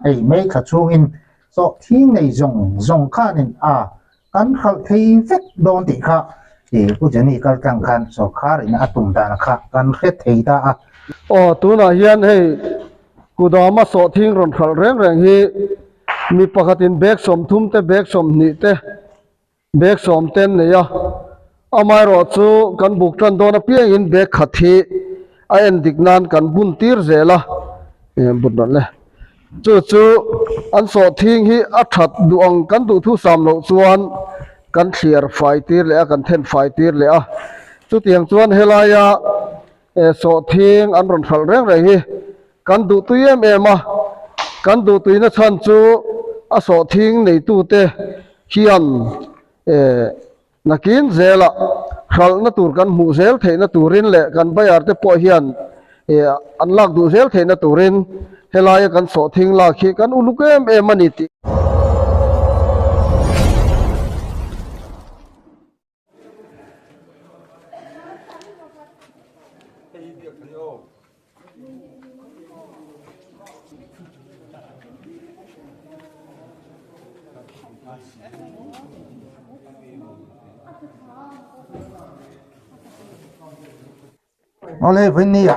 Hei May thla chhungin sawhthing nei zawng zawng khanin a kan hralh thei vek dawn tih kha Pu Johnny kal tlang khan sawrkhar in a tum dan kha kan hre thei ta a. Aw tunah hian hei kudama sawhthing rawn hralh reng reng hi mi pakhatin bag 30 te bag 20 te Bag sawm te an nei a, amaherawh chu kan buk tan dawn apiangin bag khat hi a en dik nan kan bun tir zel a, bun rawn le. Chu chu an sawhthing hi a that duh ang kan duhthu sam loh chuan kan thliar fai tir leh a, kan then fai tir leh a. Chutiang chuan helaia sawhthing an rawn hralh reng reng hi kan duhtui em em a, kan duhtuina chhan chu a sawhthing neitute hian nakin zelah hralhna tur kan hmuh zel theihna turin leh kan buyer te pawh hian an lak duh zel theihna turin helaia kan sawhthing lak hi kan uluk em em a ni tih. Awle vawinia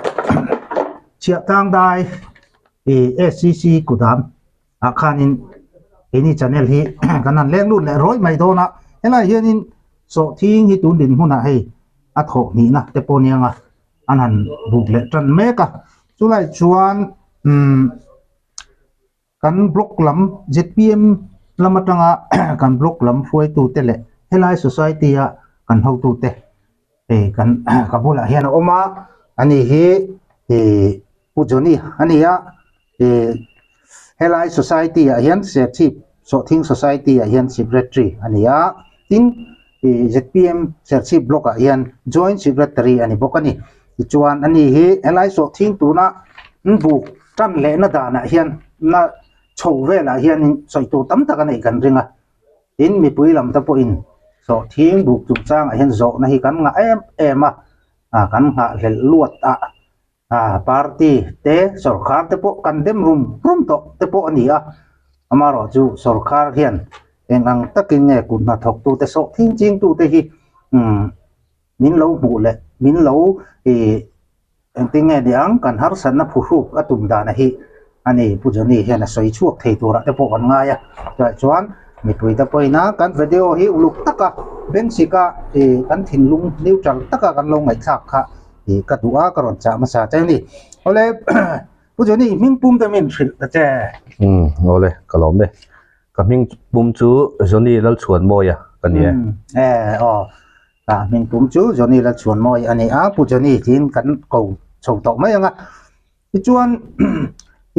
chhiah tlang dai ih SCC kudam ah khanin keini channel hi kan han leng lut leh rawih mai dawn a helai hianin sawhthing hi tun dinhmunah hei a thawh hnihna te pawh nia nga an han buk leh tan mek a chulai chuan umm kan block lam zpm lam atanga kan block lam hruaitute leh helai society a kan hotute hei kan ka bulah hian a awm a ani hi ih Pu Johnny a ni a ih helai society ah hian Serchhip Sawhthing society ah hian secretary a ni a tin ih zpm Serchhip block ah hian joint secretary a ni bawk a ni tichuan ani hi helai sawhthing tuna an buk tan lehna danah hian na chho velah hianin sawi tur tam tak a neih kan ring a tin mipui lam te pawhin sawhthing buk chungchangah hian zawhna hi kan ngah em em a ah kan nghahhlelh luat a ah party te sawrkhar te pawh kan dem rum rum tawh te pawh a ni a amaherawh chu sawrkhar hian eng ang takin nge kut hnathawk tute sawhthing ching tute hi umm min lo hmuh leh min lo ih engtin nge ni ang kan harsatna phuhruk a tum dan a hi a ni Pu Johnny hian a sawi chhuak thei turah te pawh kan ngai a chuvah chuan mipui te pawhin a kan video hi uluk taka bengchika ih kan thinlung neutral taka kan lo ngaihthlak kha ih ka duh a ka rawn chah hmasa che a ni awle Pu Johnny hming pum te min hrilh ta che. Umm awle ka lawm e. Ka hming pum chu Johnny Lalchhuanmawia ka ni e. E aw ka hming pum chu Johnny Lalchhuanmawia a ni a, Pu Johnny tiin kan ko chho tawh mai ang a. Tichuan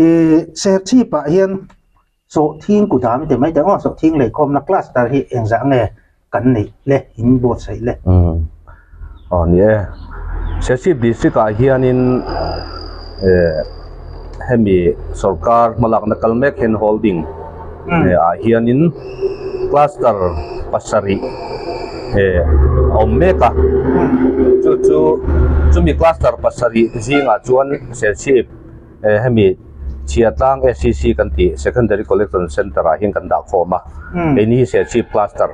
ih Serchhip ah hian Sawhthing kut ah mi ti mai teh aw, Sawhthing leikhawmna cluster hi engzah nge kan neih le in buatsaih le? Umm aw ni e, Serchhip district ah hianin eh hemi sorkar hmalakna kal mek hian holding ah hianin cluster pasarih eh a awm mek a, chu chu chumi cluster pasarih zingah chuan Serchhip eh hemi Chhiatlang SCC kan tih Secondary Collection Centre ah hian kan dah khawm a, keini hi Serchhip cluster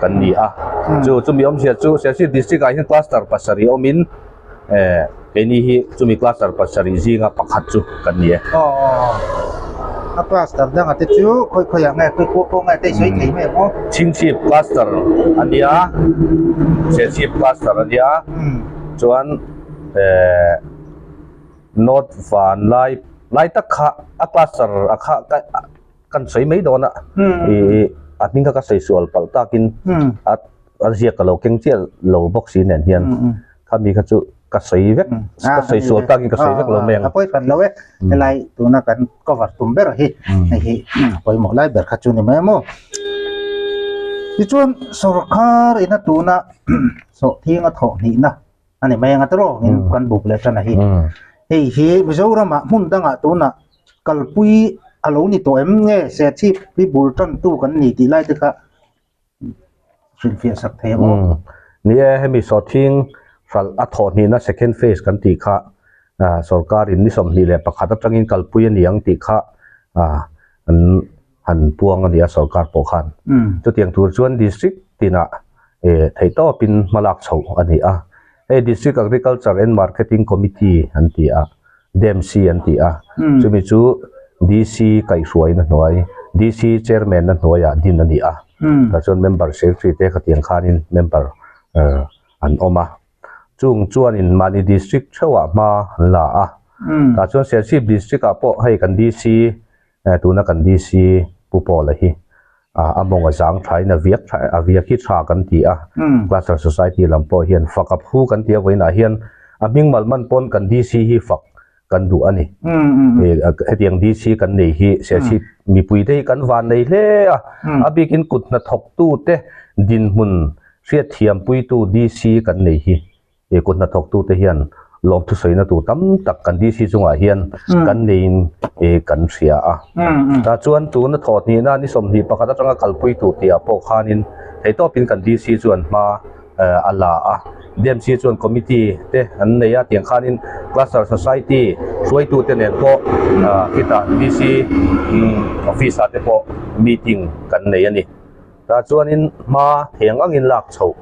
kan ni a, chu chumi awmzia chu Serchhip district ah hian cluster pasarih awmin eh keini hi chumi cluster pasarih zinga pakhat chu kan ni e. Aw aw a cluster danga te chu khawi khawi ah nge khawi khaw nge te i sawi thei mai ang aw. Chhingchhip cluster a nia, Serchhip cluster a nia, chuan eh North van lai lai tak kha a cluster a kha ka kan sawi mai dawn a ih a hming kha ka sawi sual palh takin a a ziak ka lo keng chiah lo bawk si nen hian khami kha chu ka sawi vek ka sawi sual takin ka sawi vek lo mai ang a pawi hran lo e helai tuna kan cover tum ber hi hei hi pawimawh lai ber kha chu ni mai maw tichuan sorkar ina tuna sawhthing a thawh hnihna a ni mai anga tawrh in kan buk leh tan a hi hei hi Mizoram ah hmun dangah tunah kalpui a lo ni tawh em nge Serchhip hi bul tan tu kan ni tih lai te kha hrilhfiah sak thei ang aw. Ni e, hemi sawhthing hralh a thawh hnihna second phase kan tih kha sorkar in ni 21 atangin kalpui a ni ang tih kha. an han puang a ni a sorkar pawh khan. Chutiang tur chuan district tinah theihtawpin hmalak chhoh a ni a. Hei District Agriculture and Marketing Committee an ti a, DAMC an ti a, chumi chu DC kaihhruaina hnuai, DC Chairman-na hnuaiah din a ni a. Tah chuan member secretary te khatiang khanin member an awm a. Chung chuanin mahni district theuhah hma an la a. Tah chuan Serchhip district-ah pawh hei kan DC Tuna kan DC Pu Paula hi a mawng a zang thain a viak tha a viak hi tha kan ti a, Cluster Society lam pawh hian fak a phu kan ti a vawiinah hian a hming mal man pawn kan DC hi fak kan duh a ni. Hetiang DC kan nei hi Serchhip mipui te hi kan van nei hle a, a bikin kut hnathawktute dinhmun hriatthiampuitu DC kan nei hi He kut hnathawktute hian lawmthu sawina tur tam tak kan DC chungah hian kan neiin kan hria a. Tah chuan tuna thawh hnihna ni 21 atanga kalpui tur tihah pawh khanin theihtawpin kan DC chuan hma a la a. DMC chuan committee te an nei a, tiang khanin cluster society hruaitute nen pawh khitah DC office ah te pawh meeting kan nei a ni. Tah chuanin hma theng angin lak chhoh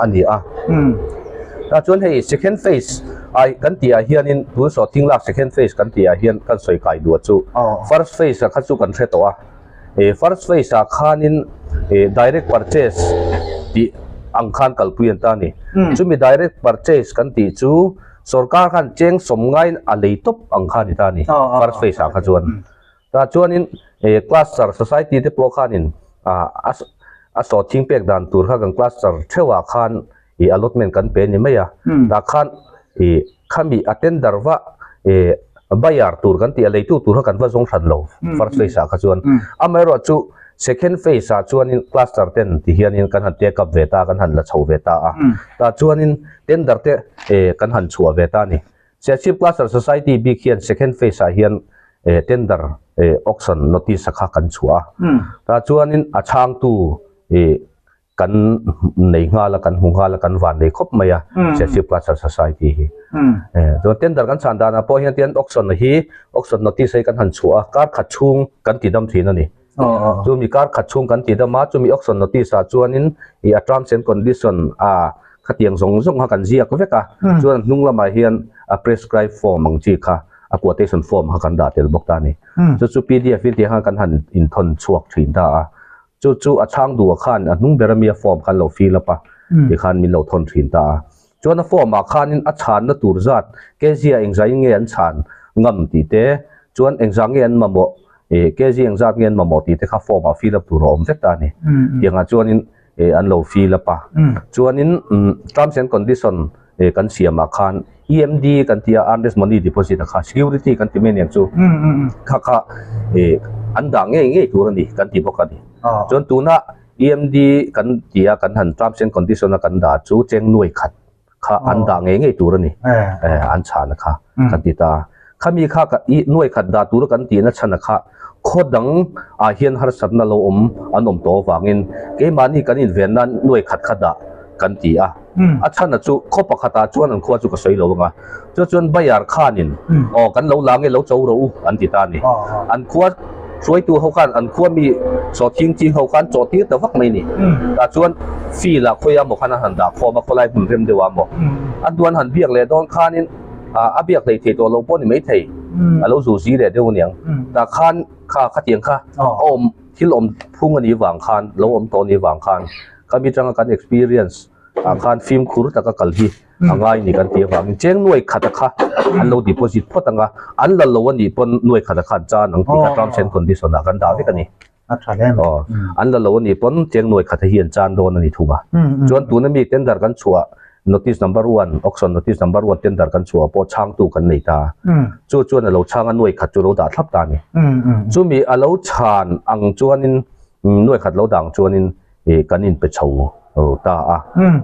a ni a. Tah chuan hei second phase ai kan tih ah hianin tun sawhthing lak second phase kan tih ah hian kan sawi kai duh a chu. First phase ah kha chu kan hre tawh a. First phase ah khanin direct purchase tih ang khan kalpui an ta a ni. Chumi direct purchase kan tih chu sorkar khan cheng sawm ngaiin a lei tawp ang kha a ni ta a ni first phase ah kha chuan. Tah chuanin cluster society te pawh khanin a a sawhthing pek dan tur kha kan cluster theuhah khan ih allotment kan pe ni mai a. Tah khan ih khami a tender va ih buyer tur kan tih a leitu tur kha kan va zawng hran lo first phase ah kha chuan. Amaherawh chu second phase ah chuanin cluster ten ti hianin kan han take up ve ta a kan han la chho ve ta a. Tah chuanin tender te kan han chhuah ve ta a ni. Serchhip Cluster Society bik hian second phase ah hian tender auction notice a kha kan chhuah a. Tah chuanin a chhangtu kan nei nghal a, kan hmu nghal a, kan van nei khawp mai a Serchhip Cluster Society hi. Chuan tender kan chhan danah pawh hian tian auction hi auction notice hi kan han chhuah a, kar khat chhung kan ti dam thin a ni. Chumi kar khat chhung kan ti dam a, chumi auction notice ah chuanin ih a terms and condition a khatiang zawng zawng kha kan ziak vek a, chuan a hnung lamah hian a prescribe form ang chi kha a quotation form kha kan dah tel bawk ta a ni. Chu chu pdf in tih khan kan han inthawn chhuak thin ta a, chu chu a chhang duh ah khan a hnung ber ami a form khan lo fill up a tikhan min lo thawn thin ta a. Chuan a form ah khanin a chhanna tur zat kg ah engzah in nge an chhan ngam tih te, chuan engzah nge an mamawh ih kg engzat nge an mamawh tih te kha form ah fill up tur a awm vek ta a ni. Tiangah chuanin ih an lo fill up a. Chuanin terms and condition ih kan siam ah khan EMD kan tih a earnest money deposit a kha security kan ti mai aniang chu kha kha ih an dah ngei ngei tur a ni kan ti bawk a ni. Chuan tuna EMD kan ti a kan han terms and condition a kan dah chu cheng nuai khat kha an dah ngei ngei tur a ni an chhan a kha kan ti ta khami kha i nuai khat dah tur a kan tihna chhan a kha khaw dang ah hian harsatna lo awm an awm tawh avangin keimahni kan inven nan nuai khat kha dah kan ti a a chhan a chu khaw pakhat ah chuan an khua chu ka sawi lo ang a chu chuan bayar khanin aw kan lo la nge lo cho rawh u an ti ta a ni an khua hruaitu ho khan an khua mi sawhthing ching ho khan chawh tir ta vak mai a ni tah chuan field ah khawi a maw khan an han dah khawm a khawlai hmun rem deuh a maw a hnuan han biak leh dawn khanin a biak hlei thei tawh lo pawh a ni maithei a lo zu zi leh deuh a niang tah khan kha khatiang kha a awm thil awm phung a nih vang khan lo awm tawh a nih vang khan khami atanga kan experience ah khan fimkhur taka kal hi a ngai ni kan tih avangin cheng nuai khat a kha an lo deposit phawt ang a, an la lo a nih pawn nuai khat a kha an chan ang tih kha terms and condition ah kan dah vek a ni. Aw, an la lo a nih pawn cheng nuai khat a hi an chan dawn a ni thung a. Chuan tuna mi tender kan chhuah notice number one, auction notice number one tender kan chhuah pawh chhangtu kan nei ta. Chu chuan a lo chhang a nuai khat chu lo dah thlap ta a ni. Chumi a lo chhan ang chuanin nuai khat lo dah ang chuanin ih kan inpe chho ta a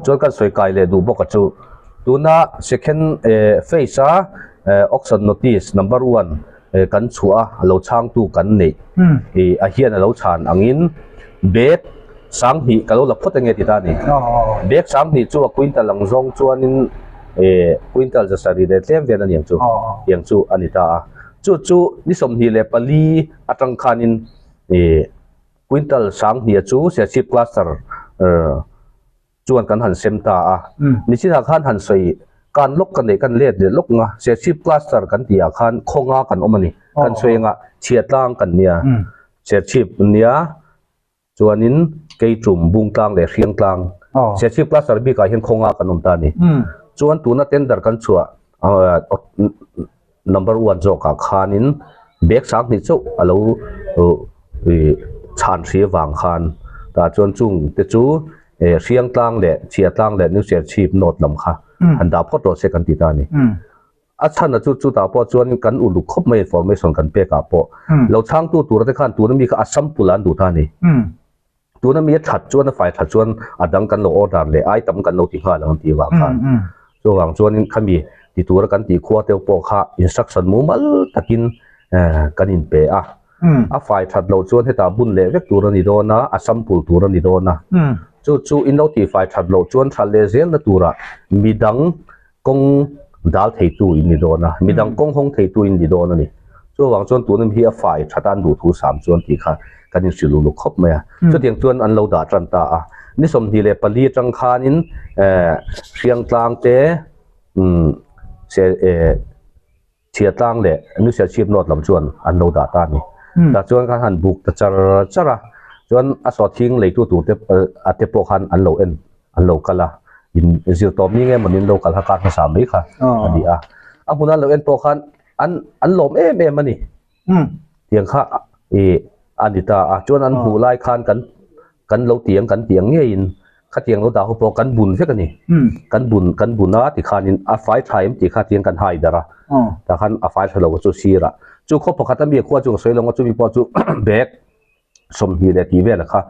chuan kan sawi kai leh duh bawk a chu tuna second phase a auction notice number one kan chhuah a lo chhangtu kan neih ih a hian a lo chhan angin bag sanghnih ka lo la phawt enge ti ta a ni bag sanghnih chu a quintal ang zawng chuanin ih quintal zasarih leh tlem vel a ni ang chu tiang chu a ni ta a. Chu chu ni 24 atang khanin ih quintal 2000 chu Serchhip cluster chuan kan han sem ta a. Nichinah khan han sawi kan lawk ka neih kan let leh lawk nga Serchhip cluster kan tih ah khan khawnga kan awm a ni. Kan sawi anga chhiatlang kan nia Serchhip nia Chuanin Keitum, Bungtlang leh Hriangtlang Serchhip cluster bikah hian khawnga kan awm ta a ni. Chuan tuna tender kan chhuah number one zawkah khanin bag 2000 chauh a lo chhan hri avang khan tah chuan chung te chu Hriangtlang leh Chhiatlang leh New Serchhip North lam kha han dah phawt rawh se kan ti ta a ni. A chhan a chu chutah pawh chuan kan uluk khawp mai information kan pek ah pawh lo chhangtu tur te khan tuna mi kha a sample an duh ta a ni. Tuna mi a that chuan a fai that chuan a dang kan lo order leh ai tam kan lo ti nghal ang tih vang khan. Chuvang chuanin khami ti tura kan tih khua te pawh kha instruction mumal takin kan in pe a. A fai that loh chuan hetah bun leh vek tur a ni dawn a, a sample tur a ni dawn a. Chu chu in lo tih fai that loh chuan that leh zelna turah midang kawng dal theitu in ni dawn a, midang kawng hawng theitu in ni dawn a ni. Chuvang chuan tuna hi a fai tha tan duh thu sam chuan tih kha kan inhrilh uluk khawp mai a. Chutiang chuan an lo dah tan ta a. Ni 24 atang khanin Hriangtlang te Chhiatlang leh Nusiachhip North lam chuan an lo dah ta a ni. Tah chuan khan han buk ta char char a, chuan a sawhthing leitu tur te a te pawh khan an lo en an lo kal a, in zir tawp ni nge maw nin lo kal kha kar hmasa mai kha a ni a. A hmun an lo en pawh khan an an lawm em em a ni. Tiang kha ih a ni ta a, chuan an hmuh lai khan kan kan lo tiang kan tiang ngeiin khatiang lo dah ho pawh kan bun vek a ni. Kan bun kan bun a tikhanin a fai tha em tih kha tiang kan hai darh a, tah khan a fai tha lo chu sirah chu khaw pakhat a mi khua chu ka sawi lo ang a chumi pawh chu bag 20 leh tih vel kha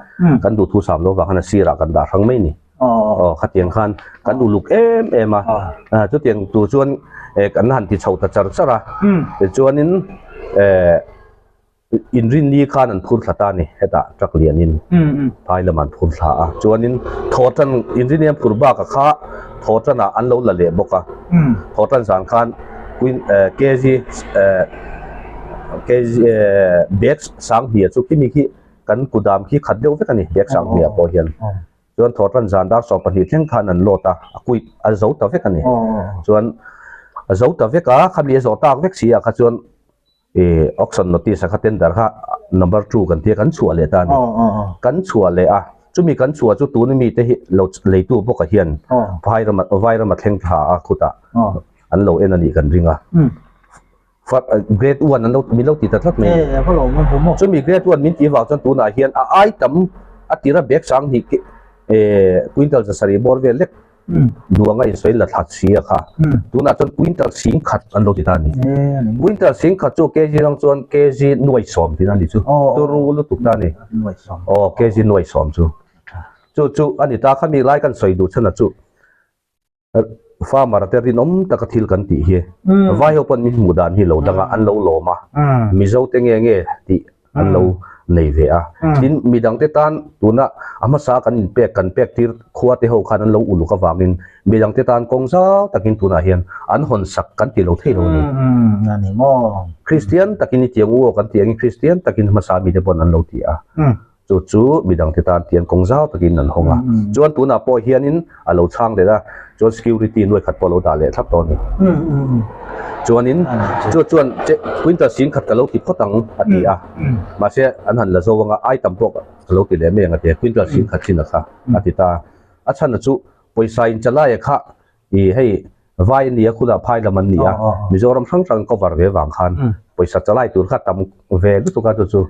kan duh thu sam lo vang khan a sirah kan dah hrang mai a ni. Aw khatiang khan kan uluk em em a, chutiang tur chuan kan han ti chho ta char char a, tichuanin eh. Inrinni khan an phur thla ta a ni, hetah truck lianin phai lamah an phur thla a, chuanin thawhtan inrinni an phur bakah kha thawhtanah an lo la leh bawk a, thawhtan zan khan kg kg bag 2000 chu khimi khi kan kudam khi khat deuh vek a ni bag 2000 pawh hian chuan thawhtan zan dar 12 thleng khan an load a, a kuit a zo ta vek a ni, chuan a zo ta vek a, khami a zawh tak vek si ah kha chuan. Ih auction notice a kha tender kha number two kan tia kan chhuah leh ta a ni. Kan chhuah leh a, chumi kan chhuah chu tuna mite hi lo leitu bawkah hian vai rama vai rama thleng thla a khutah an lo en a nih kan ring a. Grade one an lo min lo ti ta tlat mai a ni. Chumi grade one min tih vang chuan tunah hian a ai tam a tira bag 2000 quintal 700 bawr vel lek Duanga insawi la thla si a kha. Tunah chuan quintal 10,000 an lo ti ta a ni. Quintal 10,000 chu kg rang chuan kg 10,000 tihna a ni chu. Turu lutuk ta a ni. Aw kg 10,000 chu. Chu chu a ni ta khami lai kan sawi duh chhan a chu farmer te rinawm taka thil kan tih hi vai ho pawn min hmuh dan hi lo dang a an lo lawm a Mizo te nge nge tih an lo nei ve a. Tin, midangte tan tuna a hmasa kan inpek kan pek tir khua te ho khan an lo uluk avangin midangte tan kawng zau takin tunah hian an hawn sak kan ti lo thei lo a ni. A ni maw? Kristian takin i tiang u aw kan ti angin Kristian takin hmasa mite pawn an lo ti a. Chu chu midangte tan tiang kawng zau takin an hawng a. Chuan tunah pawh hianin a lo chhang leh a, chuan security nuai khat pawh a lo dah leh thlap tawh a ni. Chuanin chu chuan quintal 10,000 ka lo ti phawt ang a ti a, mahse an han la zo anga ai tam pawh ka lo ti leh mai ang a ti a, quintal 10,000 chin a kha a ti ta. A chhan a chu pawisa in chalai a kha ih hei vai a ni a khunah phai lam an ni a, Mizoram hrang hrang cover ve vang khan pawisa chalai tur kha tam ve lutuk a chu chu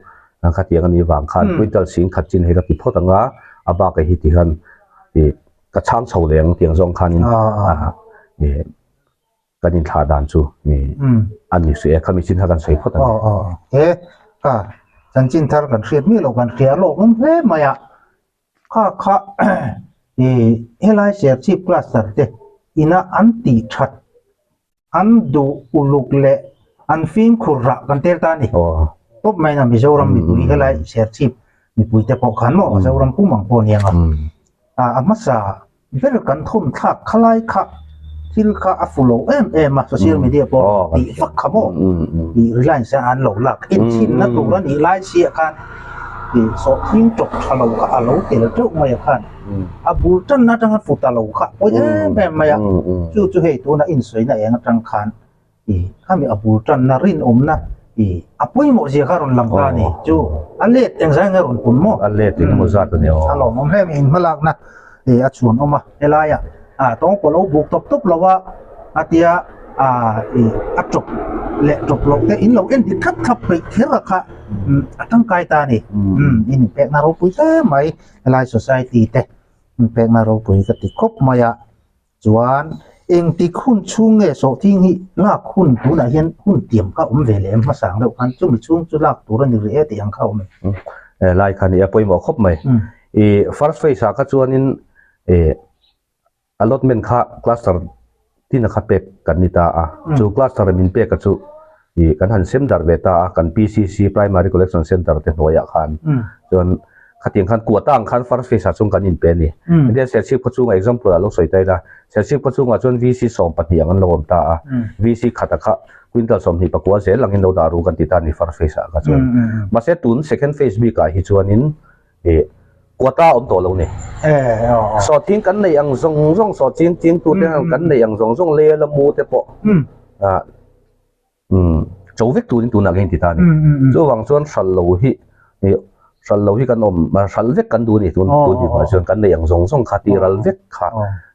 khatiang a nih vang khan quintal 10,000 chin hei ka ti phawt ang a, a bakah hi ti khan ih ka chhang chho leh ang tiang zawng khanin ih kan inthlah dan chu ih a ni hrih e khami chin kha kan sawi phawt a ni. He ka chanchin thar kan hriat miah loh kan hria lawk awm hle mai a, kha kha ih helai Serchhip cluster te ina an tih that An duh uluk leh an fimkhur rah kan tel ta a ni. Tawp mai na Mizoram mipui helai Serchhip mipui te pawh khan maw Mizoram pum ang pawh a ni ang a. A hmasa ber kan thawm thlak khalai kha Thil kha a fu lo em em a, social media pawh tih vak kha maw tih Reliance hian an lo lak enchhinna tur a nih lai chiah khan tih sawhthing tawp tha lo kha a lo tel teuh mai a khan a bul tanna atanga fu ta lo kha pawi em em mai a, chu chu hei tuna insawi na eng atang khan ih khami a bul tanna rinawmna ih a pawimawh zia kha a rawn lang ta a ni chu a let engzai nge a rawn pun maw a let eng emaw zat a ni aw a lawmawm hle mai inhmalakna ih a chhuan awm a helaiah ah tawng pawh lo buk tawp tawp lo a a tia ah ih a tawp leh tawp loh te in lo en dik thlap thlap peih kher a kha a tangkai ta a ni in inpekna ropui hle mai helai society te inpekna ropui ka ti khawp mai a. Chuan engtik hun chhung nge sawhthing hi lak hun tunah hian hun tiam kha awm ve leh em hmasang deuh khan chumi chhung chu lak tur a ni rih e tih ang kha a awm em? Eh lai kha nia pawimawh khawp mai. I first phase ah kha chuanin eh allotment kha cluster tin a kha pek kan ni ta a, chu cluster min pek a chu i kan han sem darh ve ta a kan PCC Primary Collection Centre te hnuaiah khan chuan Khatiang khan kuata ang khan first phase ah chuan kan inpe a ni. Hetiang Serchhip khaw chungah example ah lo sawi ta ila, Serchhip khaw chungah chuan VC 12 ang an lo awm ta a, VC khata kha quintal 29 zel angin lo dah ru kan ti ta a ni first phase ah kha chuan. Mahse tun second phase bikah hi chuanin ih kuata a awm tawh lo ni. Sawhthing kan neih ang zawng zawng, sawhching chingtute kan neih ang zawng zawng lei a la mu te pawh ah Umm cho vek turin tunah ka inti ta a ni. Chuvang chuan hral lo hi ih hral lo hi kan awm hral vek kan duh a ni tun tun hi hmai chuan kan nei ang zawng zawng kha ti ral vek kha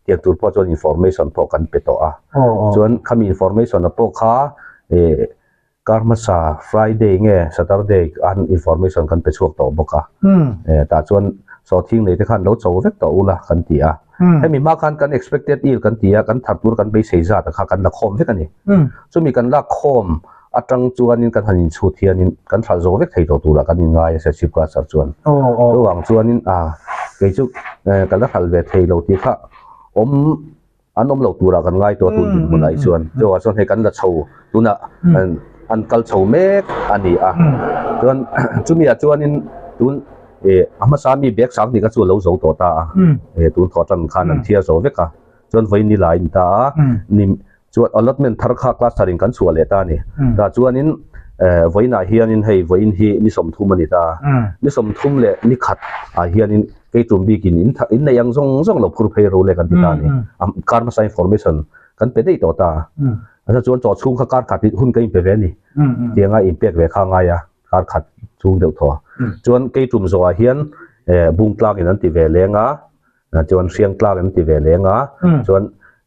tiang tur pawh chuan information pawh kan pe tawh a. Chuan khami information a pawh kha ih kar hmasa Friday nge Saturday an information kan pe chhuak tawh bawk a. Tah chuan sawhthing nei te khan lo cho vek tawh ula kan ti a. Hemi hma khan kan expected yield kan ti a, kan thar tur kan beisei zat a kha kan la khawm vek a ni. Chumi kan lak khawm atang chuanin kan han inchhut hianin kan hralh zawh vek thei tawh turah kan inngai a Serchhip Cluster chuan. Chuvang chuanin a kei chu ka la hralh ve thei lo tih kha awm an awm lo turah kan ngai tawh a tun dinhmunah hi chuan. Chuvang chuan hei kan la chho tunah an kal chho mek a ni a. Chuan chumi ah chuanin tun Eh a hmasa mi bag sang tih kha chu a lo zo tawh ta a, eh tun thawh tan khan an thiar zo vek a, chuan vawiin ni lai a ni ta a, ni chuan allotment thar kha cluster in kan chhuah leh ta a ni, tah chuanin eh vawiinah hianin hei vawiin hi ni 30 a ni ta a, ni 30 leh ni khat ah hianin kei tum bikin in in neih ang zawng zawng lo phur phei ro le kan ti ta a ni, a kar hmasa information kan pe daih tawh ta a, a chuan chaw chhung kha kar khat hun ka inpe ve a ni, tianga inpek ve kha a ngai a. kar khat chung deuh thaw a. Chuan kei tum zawhah hian eh bung tlangin an ti ve leng a, chuan hriang tlangin an ti ve leng a, chuan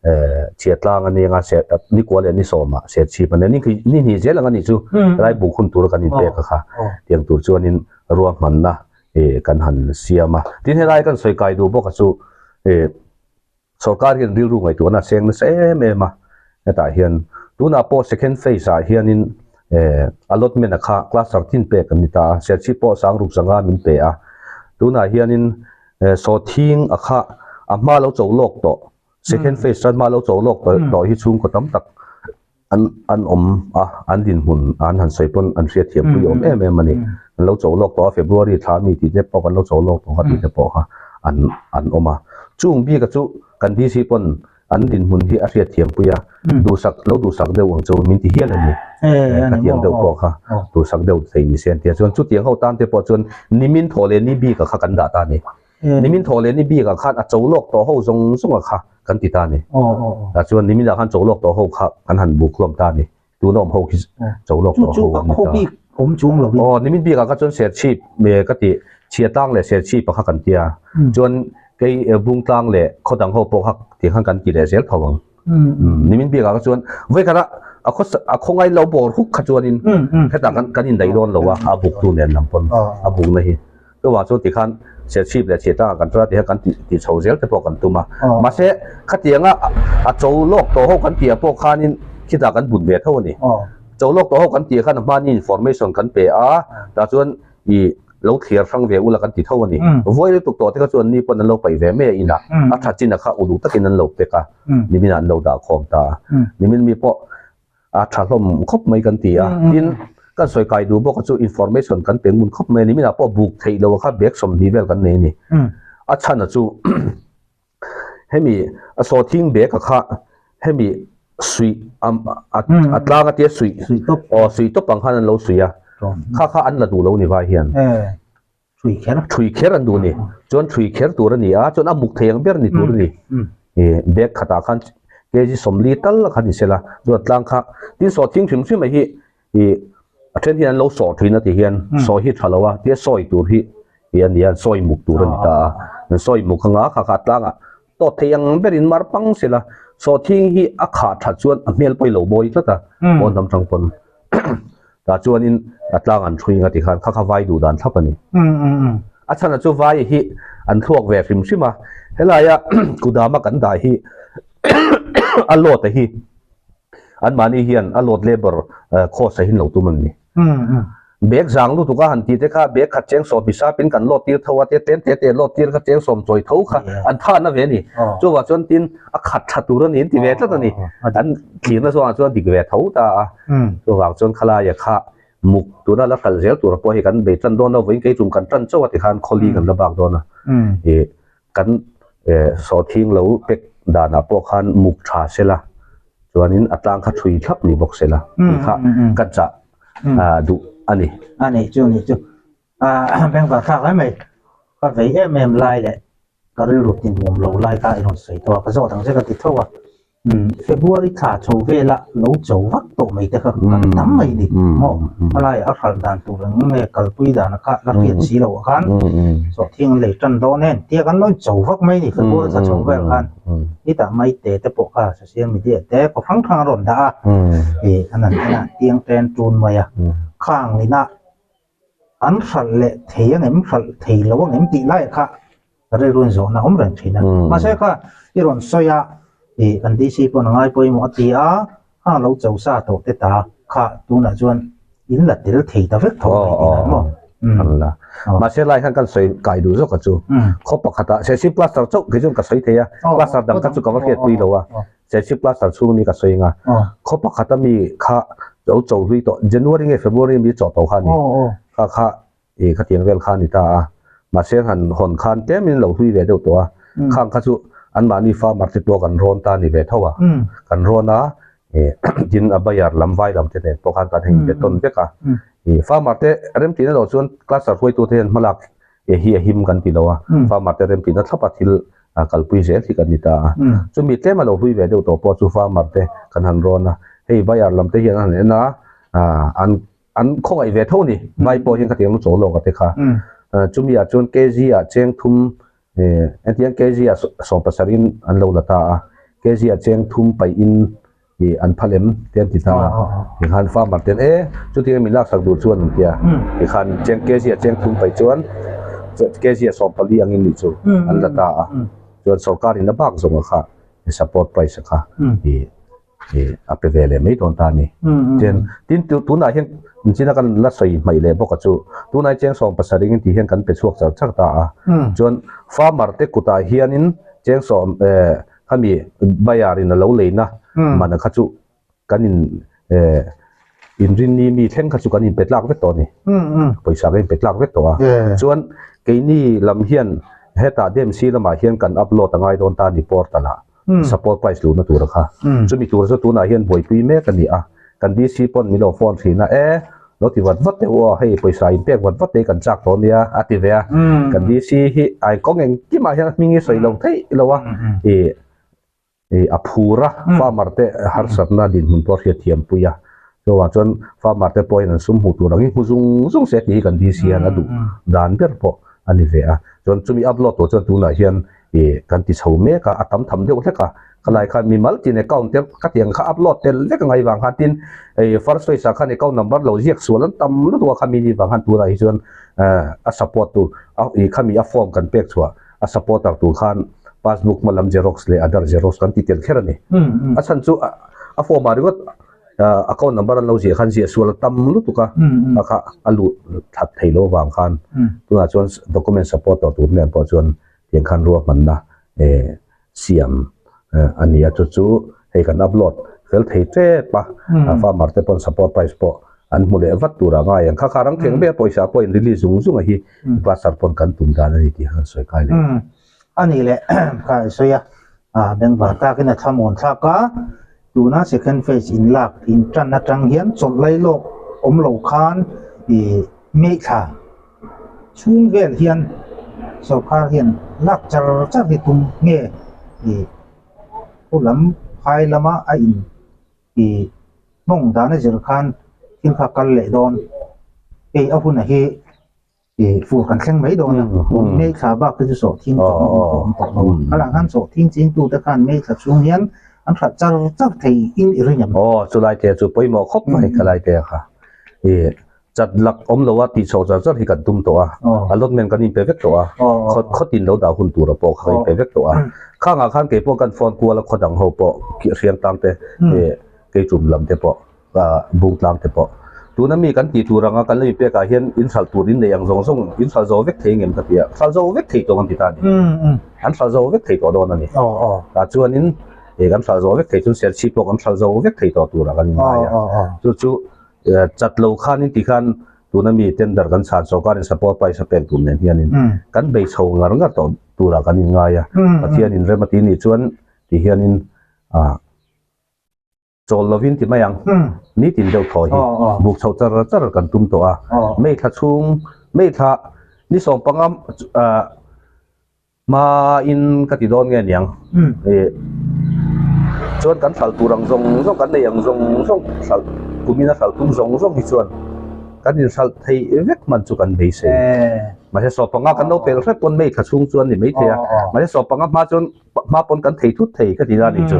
eh chhia tlang a nia se ni kua leh ni sawmah serchhip a nia ni ni hnih zel ang a nih chu helai buk hun tura kan inpek a kha tiang tur chuanin ruahmanna eh kan han siam a. Tin helai kan sawi kai duh bawk a chu eh. Sorkar hian rilru ngaihtuahna a seng nasa em em a, hetah hian tunah pawh second phase ah hianin eh allotment a kha cluster tin pek an ni ta a, Serchhip pawh Sangruk zanga min pe a, tunah hianin eh sawhthing a kha a hma lo cho lawk tawh second phase chuan hma lo cho lawk tawh hi chhungkaw tam tak an an awm a, an dinhmun an han sawi pawn an hriat thiam pui awm em em a ni. An lo cho lawk tawh a, February thla mi tih te pawh kan lo cho lawk tawh kha tih te pawh kha an an awm a. Chung bika chu kan DC pawn an dinhmun hi a hriat thiam pui a, duhsak lo duhsak deuh ang chu min ti hial a ni. Khatiang deuh pawh kha duhsak deuh thei ni se an ti a, chuan chutiang ho tan te pawh chuan nimin thawh leh ni bika kha kan dah ta a ni. Nimin thawh leh ni bikah khan a cho lawk tawh ho zawng zawng a kha kan ti ta a ni. Tah chuan niminah khan cho lawk tawh ho kha kan han buk hlawm ta a ni. Tuna awm ho khi cho lawk tawh ho an ni ta. Aw nimin bikah kha chuan serchhip ka ti chhiatlang leh serchhip a kha kan ti a. Chuan kei bungtlang leh khawdang ho pawh kha tiang khan kan ti leh zel tho ang. Nimin bikah kha chuan vawikhat a a khaw a khawngai lo bawr huk kha chuanin hetah kan kan indaih dawn lo a a buktu nen lam pawn a bukna hi. Chuvang chu tikhan serchhip leh chhiatangah kan tura tih kha kan tih chho zel te pawh kan tum a. Mahse khatianga a cho lawk tawh ho kan tih ah pawh khanin khitah kan bun ve tho a ni. Cho lawk tawh ho kan tih ah khan a hmani information kan pe a, tah chuan ih lo thliar hrang ve ula kan ti tho a ni. Vawi lutuk tawh te kha chuan ni pawn an lo paih ve mai a inah a tha chin a kha uluk takin an lo pek a, nimin ah an lo dah khawm ta a. Nimin mi pawh a tha hlawm khawp mai kan ti a, tin kan sawi kai duh bawk a chu information kan pe ngun khawp mai a ni. Nimin ah pawh buk theih lo a kha bag 20 vel kan nei a ni. A chhan a chu hemi a sawhthing bag a kha. Hemi suih a a tlang a tia suih Suih tawp. Aw suih tawp ang khan an lo suih a. Kha kha an la duh lo ni vai hian. Thui kher. Thui kher an duh a ni. Chuan thui kher tur a ni a, chuan a muk thei ang ber ni tur a ni. Bag khatah khan kg 40 tal kha ni sela, chuan tlang kha tin sawh thing hrim hrim a hi ih a then hian an lo sawh thin a ti hian sawi hi tha lo a, tia sawi tur hi ih a ni a, sawi muk tur a ni ta a. An sawi muk anga kha kha tlangah tawt thei ang berin mar pang sela, sawh thing hi a khah that chuan a hmel pawh i lo mawi tlat a, pawn lam tang pawn. Tah chuanin a tlang an ṭhui nga ti khan kha kha vai duh dan thlap a ni. A chhan chu vai hi an thluak ve hrim hrim a, helaia kudama kan dah hi a load a hi anmahni hian a load labour cost a hin lo tum an ni. Bag zang lutuk a han tih te kha bag khat cheng sawm hisapin kan load tir tho a, tia tlem te te load tir kha cheng sawm chawi tho kha an than a ve a ni. Chuvang chuan tin a khat tha tur a ni an ti ve tlat a ni. An thlirna zawngah chuan dik ve tho ta a. Chuvang chuan khalaia kha muk tuna la hralh zel tur pawh hi kan bei tan dawn a, vawiin kei tum kan tan chauh a tikhan khawli kan la bak dawn a. Ih kan sawhthing lo pek danah pawh khan muk tha sela chuanin a tlang kha thui thlap ni bawk sela tih kha ka chah duh a ni. A nih chu nih chu. Bengvar thlak hle mai. Ka vei em em lai leh ka rilru tinhmawm lo lai kha i rawn sawi tawh a, ka zawt ang che ka ti tho a. February thla chho vela lo cho vak tawh mai te kha kan tam mai ni maw? A laiah a hralh dan tur eng nge kalpui dan a kha la hriat si loh ah khan sawhthing an lei tan dawn em tia kan lo incho vak mai ni February thla chho vel khan hetah maite te pawh kha social media te kaw hrang hrang a rawn dah a, ih an han en a tiang ten tun mai a, khang inah An hralh leh thei ang em, hralh thei lo ang em tih laiah kha rilru in zawhna awm reng thin a. Mahse kha i rawn sawi a, ih kan DC pawn a ngai pawimawh a ti a, kha lo cho sa tawh te ta kha tunah chuan in la tel thei ta vek tho mai tih ang maw? An la. Mahse lai khan kan sawi kai duh zawk a chu. Khaw pakhatah Serchhip cluster chauh kei chuan ka sawi thei a, cluster dang kha chu ka va hriatpui lo a. Serchhip cluster chhung mi ka sawi anga khaw pakhat a mi kha lo cho hlui tawh January nge February mi chawh tawh kha a ni kha kha ih khatiang vel kha a ni ta a mahse han hawn khan tlem in lo hlui ve deuh tawh a khang kha chu anmahni farmer te pawh kan rawn ta a ni ve tho a kan rawn a ih tin a bayar lam vai lam te nen pawh khan kan hei be tawn vek a ih farmer te remtihna loh chuan cluster hruaitu te hian hmalak hi a him kan ti lo a farmer te remtihna thlap a thil a kalpui zel hi kan ni ta a. Chumi tlem a lo hlui ve deuh tawh pawh chu farmer te kan han rawn a, hei buyer lam te hian an han en a, an an khawngaih ve tho a ni, vai pawh hian khatiang lu chaw lawk a te kha. Chumi ah chuan kg ah cheng thum engtiang kg ah 70 in an lo la ta a, kg ah cheng thum paih in ih an phal em te an ti ta a, tikhan farmer ten e chutiang min laksak duh chuan an ti a, tikhan cheng kg ah cheng thum paih chuan kg ah 14 angin nih chu an la ta a, chuan sorkar in a bak zawng a kha support price a kha ih ih a pe ve leh mai dawn ta a ni. Tin tin tunah hian inchina kan la sawi hmaih leh bawk a chu tunah hian cheng 70 in tih hian kan pe chhuak char char ta a, chuan farmer te kutah hianin cheng sawm eh Khami bayar in a lo leina man a kha chu kan in eh inrinni mi thleng kha chu kan inpe tlak vek tawh a ni. Pawisa kan inpe tlak vek tawh a. Chuan keini lam hian hetah DMC lamah hian kan upload a ngai dawn ta a ni portal ah support price luhna tur a kha. Chumi tur chu tunah hian buaipui mek a ni a. Kan DC pawn min lo phone thin a, e lo ti vat vat teh u aw, hei pawisa in pek vat vat te hi kan chak tawh nia a ti ve a. Kan DC hi ai kawng engkimah hian hming hi sawi lo theih lo a, ih ih a phur a, farmer te harsatna dinhmun pawh a hriatthiam pui a. Chuvang chuan farmer te pawhin an sum hmuh tur angin hmu zung zung se tih hi kan DC hian a duh dan ber pawh a ni ve a. Chuan chumi upload tur chuan tunah hian ih kan ti chho mek a, a tam tham deuh hlek a, khalai khan mimal tin account te ka tiang kha upload tel vek a ngai vang khan tin ih first phase ah khan account number lo ziak sual an tam lutuk a khami ni vang khan tunah hi chuan eh a support tur a ih khami a form kan pek chhuah a supporter tur khan passbook hma lam xerox leh other xerox kan ti tel kher a ni. A chhan chu a form ah ringawt account number an lo ziah khan ziah sual a tam lutuk a, a kha a luh that thei lo vang khan tunah chuan document support tawh tur nen pawh chuan tiang khan ruahmanna eh siam a ni a, chu chu hei kan upload fel thei tep a, farmer te pawn support price pawh an hmu leh vat tur a ngai ang, kha kha rang thleng ber pawisa pawh in release zung zung a hi cluster pawn kan tum dan a ni tih kha kan sawi kai leh. A nih leh kha i sawi a. A bengvar takin a thlamuan thlak a, tuna second phase in lak in tan atang hian chawlh lai lawk awm lo khan ih meithla chhung vel hian sorkar hian lak char char hi tum nge ih khu lam phai lama a in ih hnawng dan a zir khan thil kha kal leh dawn hei a hunah hi. Ih fur kan thleng mai dawn a, May thla bak te chu sawhthing tawh a awm tawh lo a, a lah khan sawhthing chingtu te khan May thla chhung hian an hralh char char thei in i ring em? Aw chulai te chu pawimawh khawp mai ka lai te kha. Ih chat lak awm lo a tih chhoh char char hi kan tum tawh a, allotment kan inpe vek tawh a, khaw khawtin lo dah hun tura pawh kha kan inpe vek tawh a, khangah khan kei pawh kan phone kual a khaw dang ho pawh hriang tang te ih keichum lam te pawh. Bung tlang te pawh. Tuna mi kan tih tur anga kan lo inpek ah hian in hralh tur in nei ang zawng zawng in hralh zo vek thei ngem ka ti a, hralh zo vek thei tawh an ti ta a ni. An hralh zo vek thei tawh dawn a ni. Tah chuanin eh kan hralh zo vek thei chuan Serchhip pawh kan hralh zo vek thei tawh turah kan inngai a. Chu chu chat lo khanin tikhan tuna mi tender kan chhan sawrkarin support price a pek tur nen hianin kan bei chho ngar ngar tawh turah kan inngai a. Pathianin rem a ti nih chuan tihianin ah. Chawl lovin ti mai ang. Nitin deuh thaw hi buk chho char char kan tum tawh a. May thla chhung, May thla ni sawmpanga hma in ka ti dawn nge niang. Chuan kan hralh tur ang zawng zawng, kan nei ang zawng zawng hralh kumin a hralh tum zawng zawng hi chuan kan inhralh theih vek hman chu kan beisei. Mahse sawmpanga kan lo pel hrep pawn May thla chhung chuan ni maithei a. Mahse sawmpanga hma chuan hma pawn kan thei thut thei ka ti na nih chu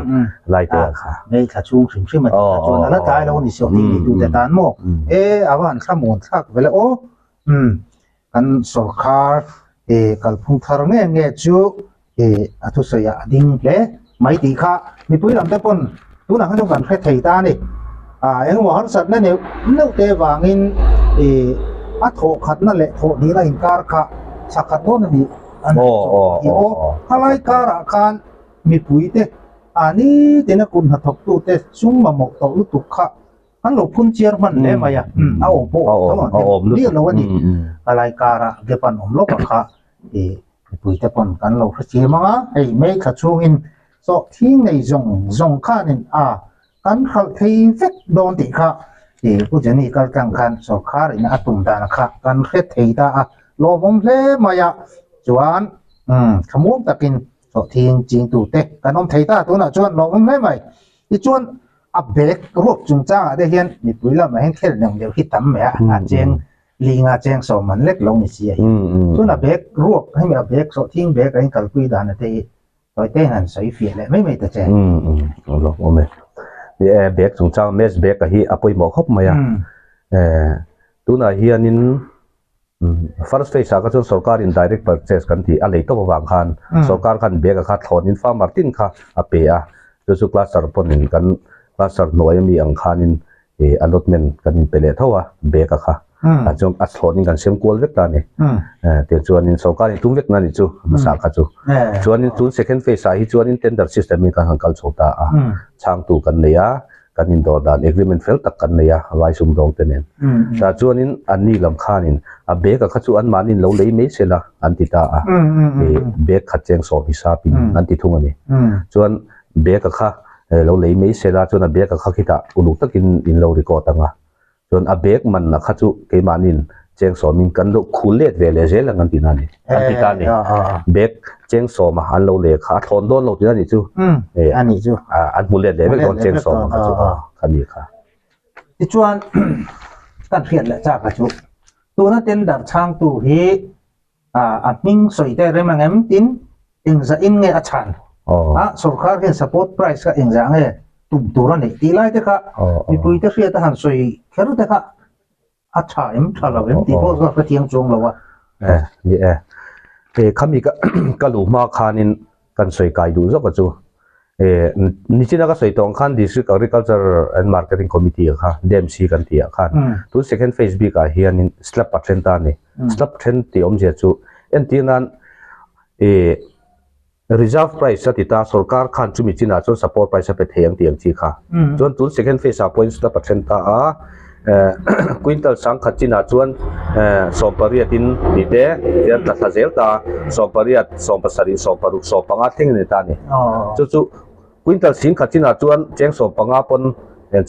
lai te ah kha. Hei thla chhung hrim hrim a tih kha chuan a la tlai lo a ni sawh tih ni tute tan maw e a va han thlamuan thlak vele aw umm kan sawrkhar e kalphung thar nge nge chu e a thusawi ah a ding hle mai tih kha mipui lam te pawn tunah khan chuan kan hre thei ta a ni a engemaw harsatna neuh neuh te vangin e a thawh khatna leh thawh hnihna inkar kha chhakhat dawn a nih. An ti aw. Khalai karah khan mipuite a nitin a kut hnathawktute sum mamawh tawh lutuk kha an lo phun chiar hman hle mai a, a awm pawh awm tho ang em miah lo a ni. Khalai karah gap an awm lawk a kha i mipuite pawn kan lo hrechiam ang a, hei May thla chhungin sawhthing nei zawng zawng khanin a kan hralh thei vek dawn tih kha i Pu Jenny kal tlang khan sawrkhar in a tum dan kha kan hre thei ta a, lawmawm hle mai a, chuan umm thlamuang takin sawhthing chingtu te kan awm thei ta tunah chuan lawmawm hle mai. Tichuan a bag ruak chungchangah te hian mipui lamah hian khel neuh neuh hi tam mai a, a cheng linga cheng sawm man lek lo ni si a hi. Chuan a bag ruak hemi a bag sawhthing bag a inkalpui dan te hi Tawi te han sawi fiah leh mai mai ta che. Umm umm lawm awm e. Ni e bag chungchang mesh bag a hi a pawimawh khawp mai a. Eh tunah hianin first phase ah kha chuan sorkar in direct purchase kan tih a lei tawp avang khan sorkar khan bag a kha thlawn in farmer tin kha a pe a chu chu cluster pawn in kan cluster hnuai ami ang khanin ih allotment kan inpe leh tho a bag a kha tah chuan a thlawnin kan sem kual vek ta a ni eh tiang chuanin sorkar in tum vek na ni chu hmasa kha chu chuanin tun second phase ah hi chuanin tender system in kan han kal chho ta a chhangtu kan nei a kan indawr dan agreement fel tak kan nei a vai sumdawng te nen tah chuanin an ni lam khanin a bag a kha chu an mahni in lo lei mai sela an ti ta a ih bag khat cheng sawm hisapin an ti thung a ni chuan bag a kha lo lei mai sela chuan a bag a kha khitah uluk takin in lo record ang a chuan a bag man a kha chu keimahniin cheng sawmin kan lo khul let ve leh zel ang an ti na a ni an ti ta a ni bag cheng sawma an lo leh kha a thlawn dawn lo tih na nih chu an hmu let leh vek dawn cheng sawma kha chu kha ni kha. Tichuan kan hriat leh chak a chu tuna tender chhangtu hi a hming sawi te rem ang em tin engzah in nge a chhan a sorkar hian support price kha engzah nge tum tur a neih tih lai te kha mipui te hriat a han sawi kher te kha a tha em tha lo em tih pawh zawk ka chiang chuang lo a. E ni e e khami ka ka luh hma khanin kan sawi kai duh zawk a chu E nichina ka sawi tawh ang khan District Agriculture and Marketing Committee ah kha DAMC kan tih ah khan tun second phase bik ah hianin slab a then ta a ni. Slab then tih awmzia chu entir nan e reserve price a ti ta sorkar khan chumi chinah chuan support price a pe thei ang tih ang chi kha. Chuan tun second phase ah pawhin slab a then ta a. Quintal sangkhat chinah chuan sawmpariatin tih te hian tla thla zel ta a, sawmpariat, sawmpasarih, sawmparuk, sawmpanga thleng a ni ta a ni. Chu chu quintal singkhat chinah chuan cheng sawmpanga pawn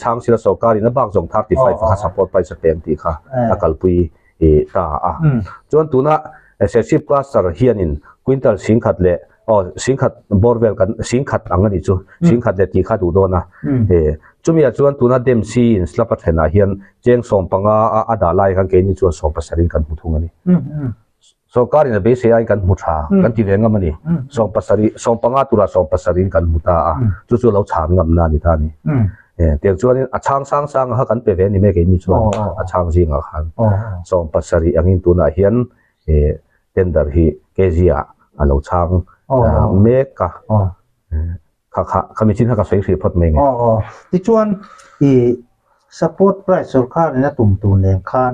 chhang sila sorkarin a bak zawng 35 kha support price a pem tih kha a kalpui ta a. Chuan tuna Serchhip cluster hianin quintal singkhat leh Aw, singkhat bawr vel kan, singkhat ang a nih chu, singkhat leh tih kha duh dawn a. Chumi ah chuan tuna Dempsey in slab a thlenah hian cheng 15 a a dah lai khan keini chuan 17 in kan hmu thung a ni. Sorkar in a beisei aiin kan hmu tha, kan ti ve ngam a ni. 70, 15 turah 17 in kan hmu ta a, chu chu lo chhan ngamna a ni ta a ni. Tiang chuanin a chhang sang sang kha kan pe ve a ni mai keini chuan a chhang zingah khan 17 angin tunah hian Tender hi kg ah a lo chhang mek a, kha kha khami chin kha ka sawi hrih phawt mai nge. Aw aw, tichuan i support price sorkar in a tum tur nen khan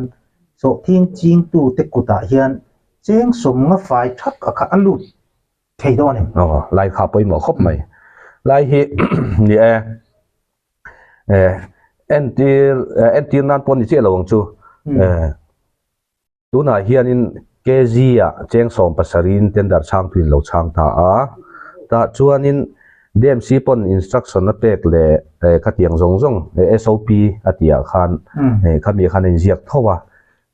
sawhthing chingtu te kutah hian cheng sawmnga fai thak a kha a lut thei dawn em? Aw, lai kha pawimawh khawp mai. Lai hi ni e, entir entir nan pawh ni chiah lo ang chu. Tunah hianin KG-ah cheng 17-in tender chhangtuin lo chhang ta a, tah chuanin DMC pawn instruction a pek leh khatiang zawng zawng SOP a tihah khan khami khan a inziak tho a.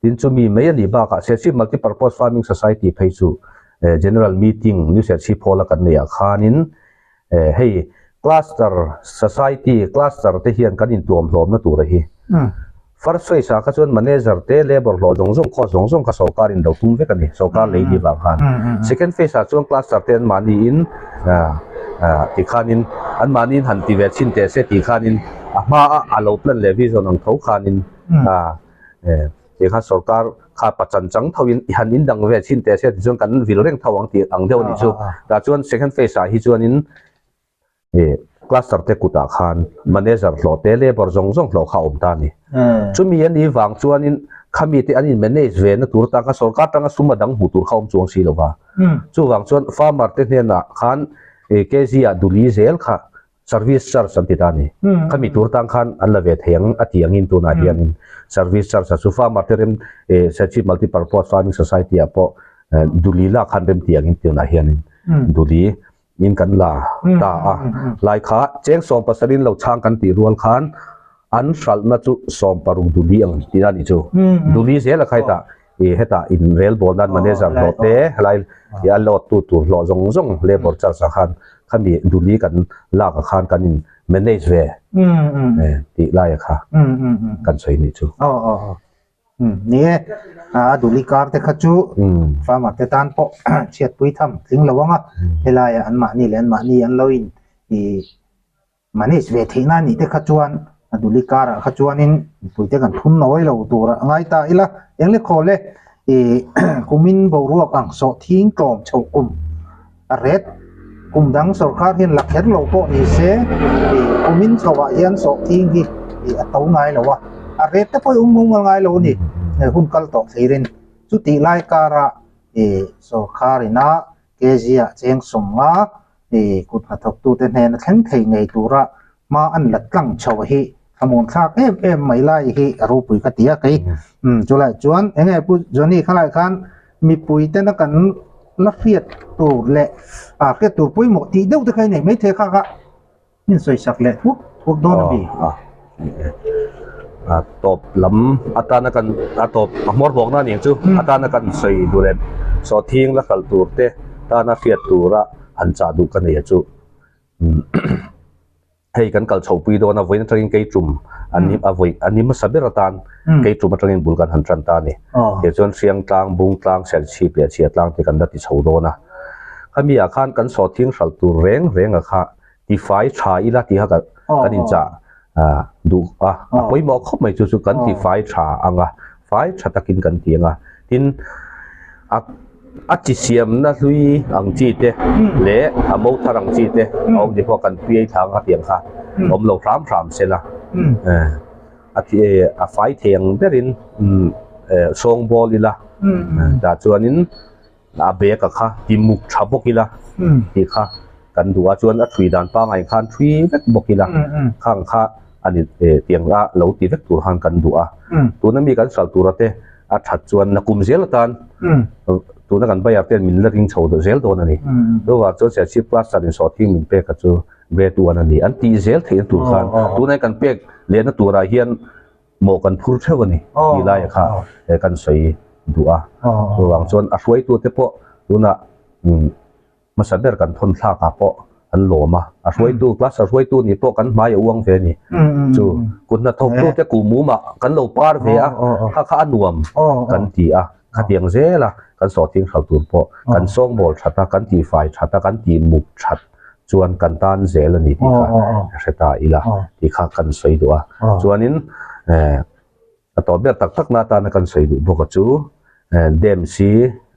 Tin chumi mai a nih bakah Serchhip Multipurpose Farming Society phei chu General Meeting New Serchhip Hall a kan neihah khanin hei Cluster Society Cluster te hian kan intuam hlawmna tur a hi. First phase ah kha chuan Manager te Labour hlawh zawng zawng cost zawng zawng kha sawrkar in lo tum vek a ni, sawrkar lei ni vang khan. Second phase ah chuan Cluster te an mahni in ti khanin an mahni in han ti ve chhin teh se tih khanin a hma a a lo plan leh vision ang tho khanin Ti kha sorkar kha pachan chang tho in i han in dang ve chhin teh se ti chuan kan vil reng tho ang tih ang deuh a nih chu. Tah chuan second phase ah hi chuan in ih cluster te kutah khan manager hlawh te labour zawng zawng hlawh kha a awm ta a ni. Chumi a nih vang chuan in khami te an in manage ve na tur tan kha sorkar tanga sum a dang hmuh tur kha a awm chuang si lo va. Chuvang chuan farmer te hnenah khan ih kg ah duli zel kha Service charge an ti ta a ni. Khami tur tang khan an la ve thei ang a ti angin tunah hianin service charge a chu farmer te rem Serchhip Multi Purpose Farming Society ah pawh Duli lak khan rem ti angin tunah hianin Duli in kan la ta a. Lai kha cheng 17 in lo chhang kan tih rual khan an hralhna chu 16 Duli ang tih a nih chu. Duli zel a khai tah i hetah in rel bawl nan manager hlawh te helai i a load tu tur hlawh zawng zawng labour charge ah khan khami duli kan lak ah khan kan in manage ve tih lai ah kha kan sawi nih chu. Aw aw aw ni e a duli kar te kha chu farmer te tan pawh chhiatpui tham tling lo ang a helai ah an mahni leh an mahni an lo in i Manage ve theihna a nih te kha chuan a duli karah kha chuanin mipuite kan thun nawi lo tur a ngai ta ila. Eng le khawl e, ih kumin boruak ang sawh thing tlawm chhoh kum a ret kum dang sorkar hian la kher lo pawh ni se ih kumin chhoah hian sawh thing hi ih a to ngai lo a, a ret te pawh hi um um ngai lo a ni hun kal tawh theirin. Chutih lai karah ih sorkar ina Kezia cheng 50 i kut hnathawktute hnena thleng thei ngei tura hma an la tlang chho hi a mun thlak em em mai lai hi a ropui ka ti a kei. Umm chulai chuan enge Pu Johnny khalai khan mipui tena kan la hriat tur leh a hriat tur pawimawh tih deuh te kha i nei mai thei kha kha min sawi sak leh thuak thuak dawn a mi. A tawp lam atana kan a tawp a hmawr bawkna a ni ang chu atana kan sawi duh leh sawhthing la kal tur te tana hriat tura han chah duh ka nei a chu hei kan kal chho pui dawn a vawiin atangin kei tum an ni a vawi an ni hmasa ber atan kei tum atangin bul kan han tan ta a ni tichuan hriang tlang bung tlang serchhip leh chhia tlang te kan la ti chho dawn a khami ah khan kan sawhthing hralh tur reng reng a kha tifai tha ila tih kha kan inchah duh a, a pawimawh khawp mai chu chu kan tifai tha ang a, fai tha takin kan ti ang a, tin a a chi siamna hlui ang chi te leh a mo thar ang chi te a awm ni pawh kan piai thla ang a tiang kha awm lo hram hram se la, a thi a fai thei ang berin sawngbawl ila tah chuanin. A bag a kha ti muk tha bawk ila tih kha kan duh a, chuan a thui dan pangai khan thui vek bawk ila khang kha. ani tiang a lo ti vek tur khan kan duh a. Tuna mi kan hralh tura te a that chuan nakum zel atan tuna kan buyer ten min la ring chho zel dawn a ni. Chuvang chuan Serchhip cluster in sawhthing min pek a chu grade one a ni. An tih zel theihna tur khan tuna kan pek lehna turah hian mawh kan phur theuh a ni tih laia kha kan sawi duh a. Chuvang chuan a hruaitute pawh tunah hmasa ber kan thawn thlak ah pawh an lawm a, a hruaitu cluster hruaitu nih pawh kan hmai a uang ve a ni. Chu kut hnathawktu te kuhmum ah kan lo par ve a, kha kha a nuam kan ti a, khatiang zel a kan sawhthing hral tur pawh kan sawngbawl that a, kan tihfai that a, kan tihmuk that chuan kan tan zel a ni tih kha hre ta ila tih kha kan sawi duh a. Chuanin a tawp ber tak tak na atana kan sawi duh bawk a chu DEMC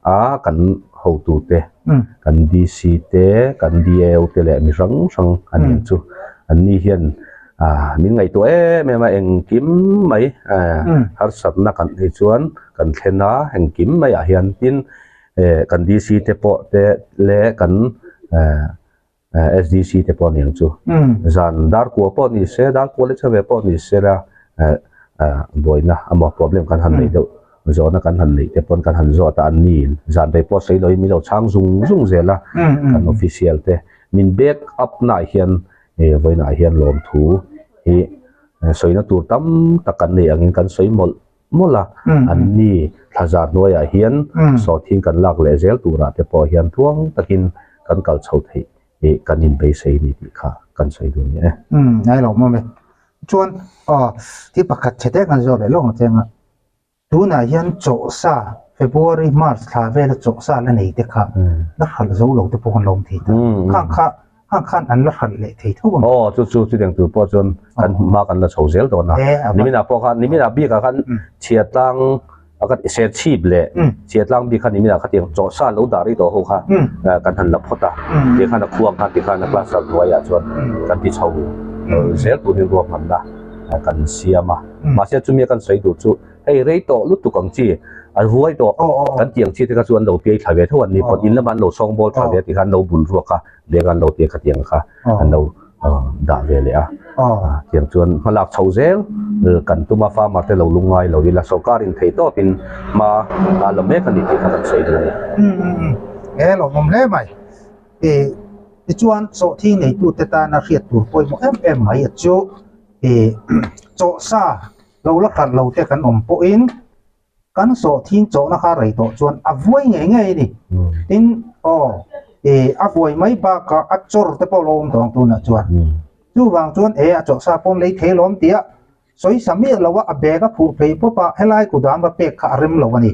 a kan hotute kan DC te kan DAO te leh mi hrang hrang an ni ang chu an ni hian min ngaihtuah em em a engkim mai harsatna kan hei chuan kan thlen a engkim maiah hian tin kan DC te pawh te leh kan SDC te pawh aniang chu zan dar kua pawh ni se dar kua leh chhave pawh ni se la buaina emaw problem kan han neih deuh zawhna kan han neih te pawn kan han zawt a an ni zan rei pawh sawi loin min lo chhang zung zung zel a kan official te min back up naah hian vawiinah hian lawmthu hi sawina tur tam tak kan nei angin kan sawi mawlh mawlh a, an ni thlazar hnuaiah hian sawhthing kan lak leh zel turah te pawh hian tluang takin kan kal chho theih hi kan inbeisei ni tih kha kan sawi duh ni e. Umm, ngai lo mawm e. Chuan aw thil pakhat chhe te kan zawh leh lawk ang che anga tunah hian chawhsa February, March thla vela chawhsa la nei te kha la hralh zo lo te pawh kan lo awm thei ta. Khang kha Khang khan an la hralh leh thei tho ang. Aw, chu chu chutiang tur pawh chuan kan hma kan la chho zel dawn a. Niminah pawh khan, niminah bikah khan chhiatlang a ka serchhip leh chhiatlang bik kha niminah khatiang chawhsa lo dah rih tawh ho kha kan han la phawt a. Ti khan a khuang khan ti khan a cluster hnuaiah chuan kan ti chho zel turin ruahmanna kan siam a. Mahse chumi a kan sawi duh chu Hei rei tawh lutuk ang chi, an vuai tawh kan tih ang chi te kha chu an lo piai thla ve tho an ni pawh in lamah an lo sawng bawl thla ve a ti kha an lo bun ruak a, bag an lo tia khatiang kha an lo dah ve leh a. Tiang chuan hmalak chho zel kan tum a farmer te lo lungngai lo ila sorkar in thei tawp in hma a la mek a ni tih kha kan sawi duh a ni. He lawmawm hle mai. Tichuan sawhthing neitute tana hriat tur pawimawh em em mai a chu chawhsa Lo la khat lo te kan awm pawhin kan sawhthing chawhna kha rei tawh chuan a vuai ngei ngei a ni. Tin, aw, e, a vuai mai bakah a chawr te pawh lo awm tawh ang tunah chuan. Chuvang chuan e, a chawhsa pawn lei thei lawm tia sawisa miah lo a, a bag a phuh phei pawp a, helai kudam va pek kha a rem lo a ni.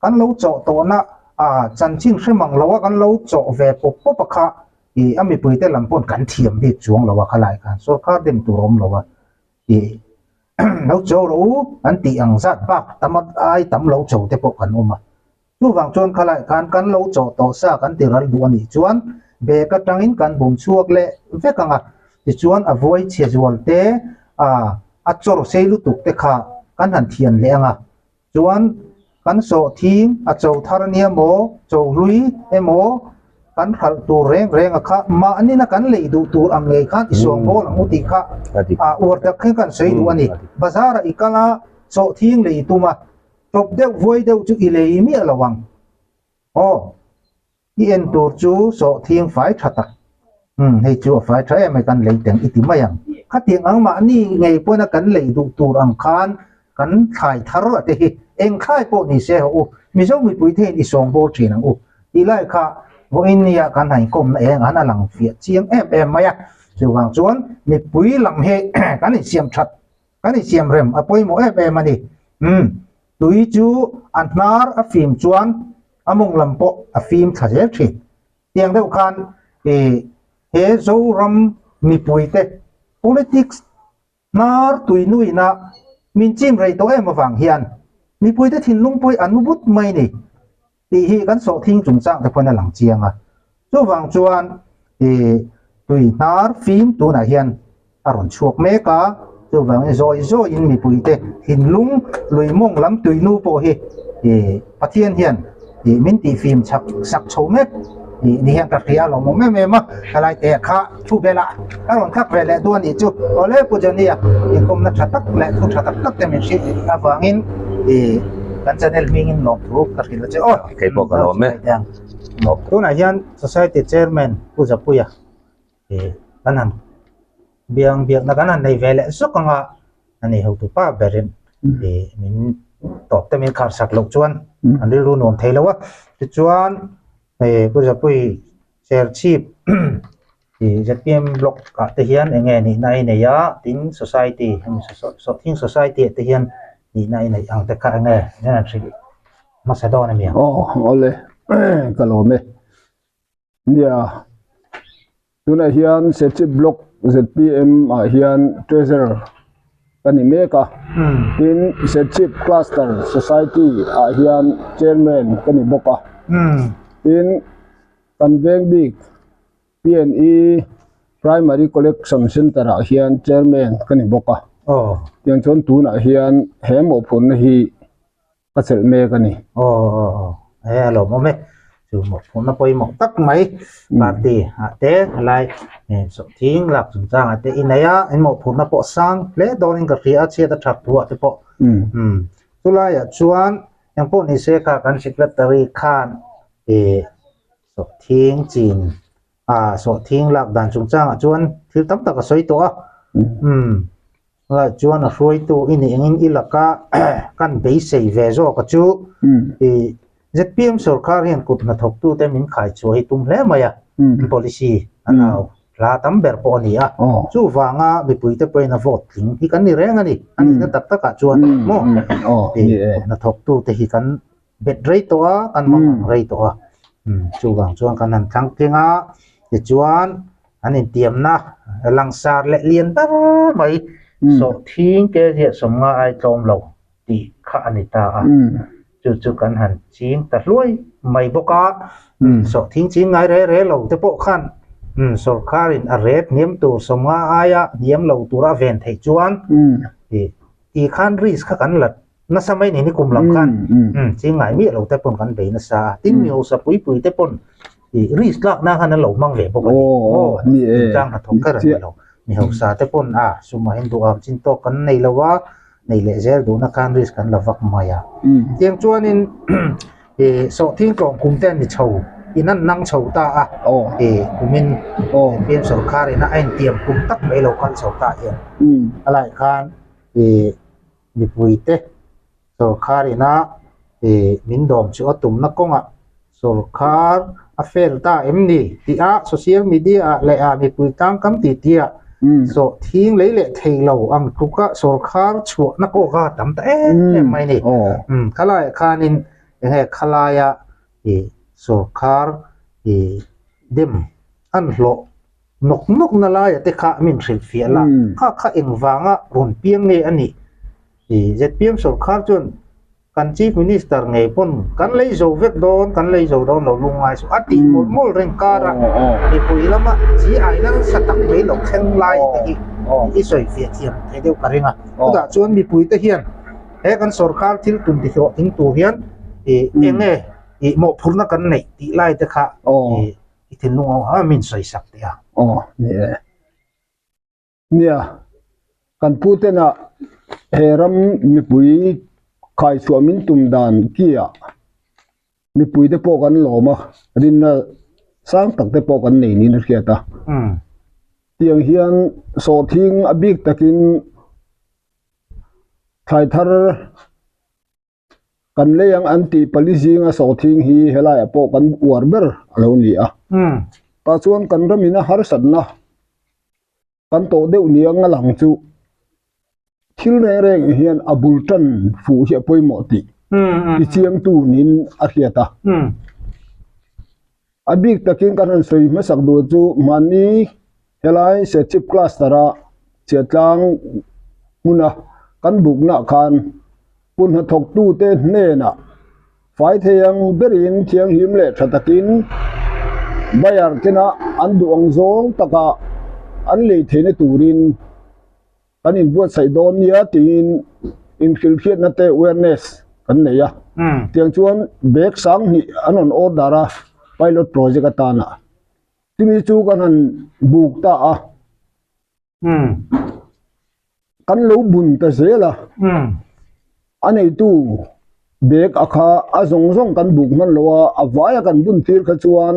Kan lo chawh tawhna a chanchin hre mang lo a, kan lo chawh ve pawp pawp a kha e, a mipuite lam pawn kan thiam bik chuang lo a khalai khan sorkar dem tur a awm lo a. Ih lo cho rawh u an tih ang zat bak tam ai tam lo cho te pawh kan awm a. Chuvang chuan khalai khan kan lo chawh tawh sa kan ti ral duh a nih chuan bag atangin kan bum chhuak leh vek ang a. Tichuan a vuai chhe zual te a chawr sei lutuk te kha kan han thian leh ang a. Chuan kan sawhthing a cho thar ania maw, cho hlui emaw kan hralh tur reng reng a kha mahnina kan lei duh tur ang ngei khan i suang bawl ang u tih kha a uar tak khin kan sawi duh a ni. Bazar ah i kal a, sawhthing lei i tum a, tawp deuh vuai deuh chu i lei miah lo ang. Aw. I en tur chu sawhthing fai tha tak. Umm hei chu a fai tha em mai kan lei teng i ti mai ang. Khatiang ang mahni ngei pawina kan lei duh tur ang khan kan thlai thar a te hi eng thlai pawh ni se haw u. Mizo mipui theiin i sawng bawl thin ang u. Tih lai kha vawiin nia kan han inkawmna eng an a lang fiah chiang em em mai a. Chuvang chuan mipui lam hi kan insiam that kan insiam rem a pawimawh em em a ni. Umm tui chu a hnar a fim chuan a mawng lam pawh a fim thla zel thin. Tiang deuh khan ih he Zoram mipuite politics hnar tui nuina min chim rei tawh em avang hian mipuite thinlung pawh hi a nu but mai ni tih hi kan sawhthing chungchang te pawhin a lang chiang a. Chuvang chuan ih tui hnar fim tunah hian a rawn chhuak mek a, chuvangin zawi zawiin mipuite thinlung lui mawng lam tui nu pawh hi ih Pathian hian ih min tihfim chak sak chho mek Ni hian ka hria lawmawm em em a, helai te kha thu bela a rawn thlak ve leh duh a nih chu. Awle Pu Johnny-a inkawmna tha tak leh thu tha tak tak te min hrilh avangin kan channel hmingin lawmthu ka hrilh a che aw. Kei pawh ka lawm e. Tunah hian Society Chairman Pu Zapuia kan han biang biakna kan han nei ve leh zawk anga a ni hotu pa berin min tawp te min khar sak loh chuan an rilru nuam thei lo a tichuan Pu Zapui Serchhip ZPM block ah te hian eng nge nihna a inei a tin society hemi sawhthing society ah te hian nihna a inei ang te kha eng nge an hrilh hmasa dawn a mi ang. Aw awle ka lawm e. Nia, tunah hian Serchhip Block zpm ah hian Treasurer ka ni mek a, tin Serchhip Cluster Society ah hian Chairman ka ni bawk a, tin kan veng bik PNE Primary Collection Centre ah hian Chairman ka ni bawk a, tiang chuan tunah hian he mawhphurhna hi ka chelh mek a ni. Aw aw aw he a lawmawm e chu mawhphurhna pawimawh tak mai party ah te helai sawhthing lak chungchang ah te i nei a in mawhphurhna pawh sang hle dawnin ka hria a chhiat a that thu ah te pawh umm chulaiah chuan engpawh ni se kha kan secretary khan ih sawhthing chin ah sawhthing lak dan chungchang ah chuan thil tam tak a sawi tawh a umm. Lai chuan a hruaitu i nih engin i laka kan beisei ve zawk a chu i zpm sorkar hian kut hnathawktute min khaichhuah hi tum hle mai a, policy an au hla tam ber pawh a ni a, chuvanga mipuite pawhin a vote tling hi kan ni reng a ni, a nihna tak takah chuan maw i kut hnathawktute hi kan bet rei tawh a, kan mangang rei tawh a, chuvang chuan kan han thlang tling a, tichuan an intiamna langsar leh lian ber mai sawhthing ke ziah sawmnga ai tlawm lo tih kha a ni ta a, chu chu kan han ching ta hluai mai bawk a, sawhthing ching ngai re re lo te pawh khan sawrkharin a ret hniam tur sawmnga aia hniam lo tura a ven theih chuan tih khan risk kha kan la nasa mai ni nikum lam khan ching ngai miah lo te pawn kan bei nasa a tin mi hausa pui pui te pawn i risk lak na khan an lo hmang ve bawk a ni aw tlang hnathawk kher an ni lo mi hausa te pawn a sumah hian duham chin tawk kan nei lo a nei leh zel duhna khan risk kan la vak mai a tiang chuanin i sawhthing tlawm kum te an ni chho in an nang chho ta a i kumin zpm sorkar ina a intiam kum tak mai lo kal chho ta hian a lai khan i Mipuite sorkar ina min dawm chu a tumna kawngah sorkar a fail ta em ni tih a social media ah leh ah mipui tangkam ti tih ah sawhthing lei leh thei lo ang tluka sorkar chhuahna pawh kha a tam ta em em mai a ni. Khalaiah khanin enge khalaia sorkar dem an hlawh Nawk nawk na laia te kha min hrilh fiah la, kha kha engvanga rawn piang nge a nih? I zpm sorkar chuan kan Chief Minister ngei pawn kan lei zo vek dawn, kan lei zo dawn lo lungngai suh a tih mawlh mawlh reng kara mipui lama chi ai nasa tak mai lo thleng lai te hi i sawi fiah thiam thei deuh ka ring a. Chutah chuan mipui te hian he kan sorkar thil tum ti hlawhtling tur hian i eng nge i mawhphurhna kan neih tih lai te kha i I thinlung ang a min sawi sak teh a. Aw ni e. Nia, kan pu tena he ram mipui khaichhuah min tum dan kiah mipui te pawh kan lawm a, rinna sang tak te pawh kan nei niin a hriat a. Tiang hian sawhthing a bik takin thlai thar Kan lei ang an tih pali zinga sawhthing hi helaiah pawh kan uar ber a lo ni a. Tah chuan kan ramin a harsatna kan tawh deuh ni ang a lang chu thil reng reng hian a bul tan fuh hi a pawimawh tih i chiangtu niin a hriat a. A bik takin kan han sawi hmasak duh chu mahni helai Serchhip cluster-a Chiatlang hmuna kan buknaah khan kut hnathawktute hnenah fai thei ang berin thianghlim leh tha takin buyer tena an duh ang zawng taka an lei theihna turin kan inbuatsaih dawn nia tiin inhrilhhriatna te awareness kan nei a tiang chuan bag sang hnih an rawn order a. Pilot project atana. Chumi chu kan han buk ta a. Kan lo bun ta zel a. A neitu bag a kha a zawng zawng kan buk hman lo a, a vaia kan bun tir kha chuan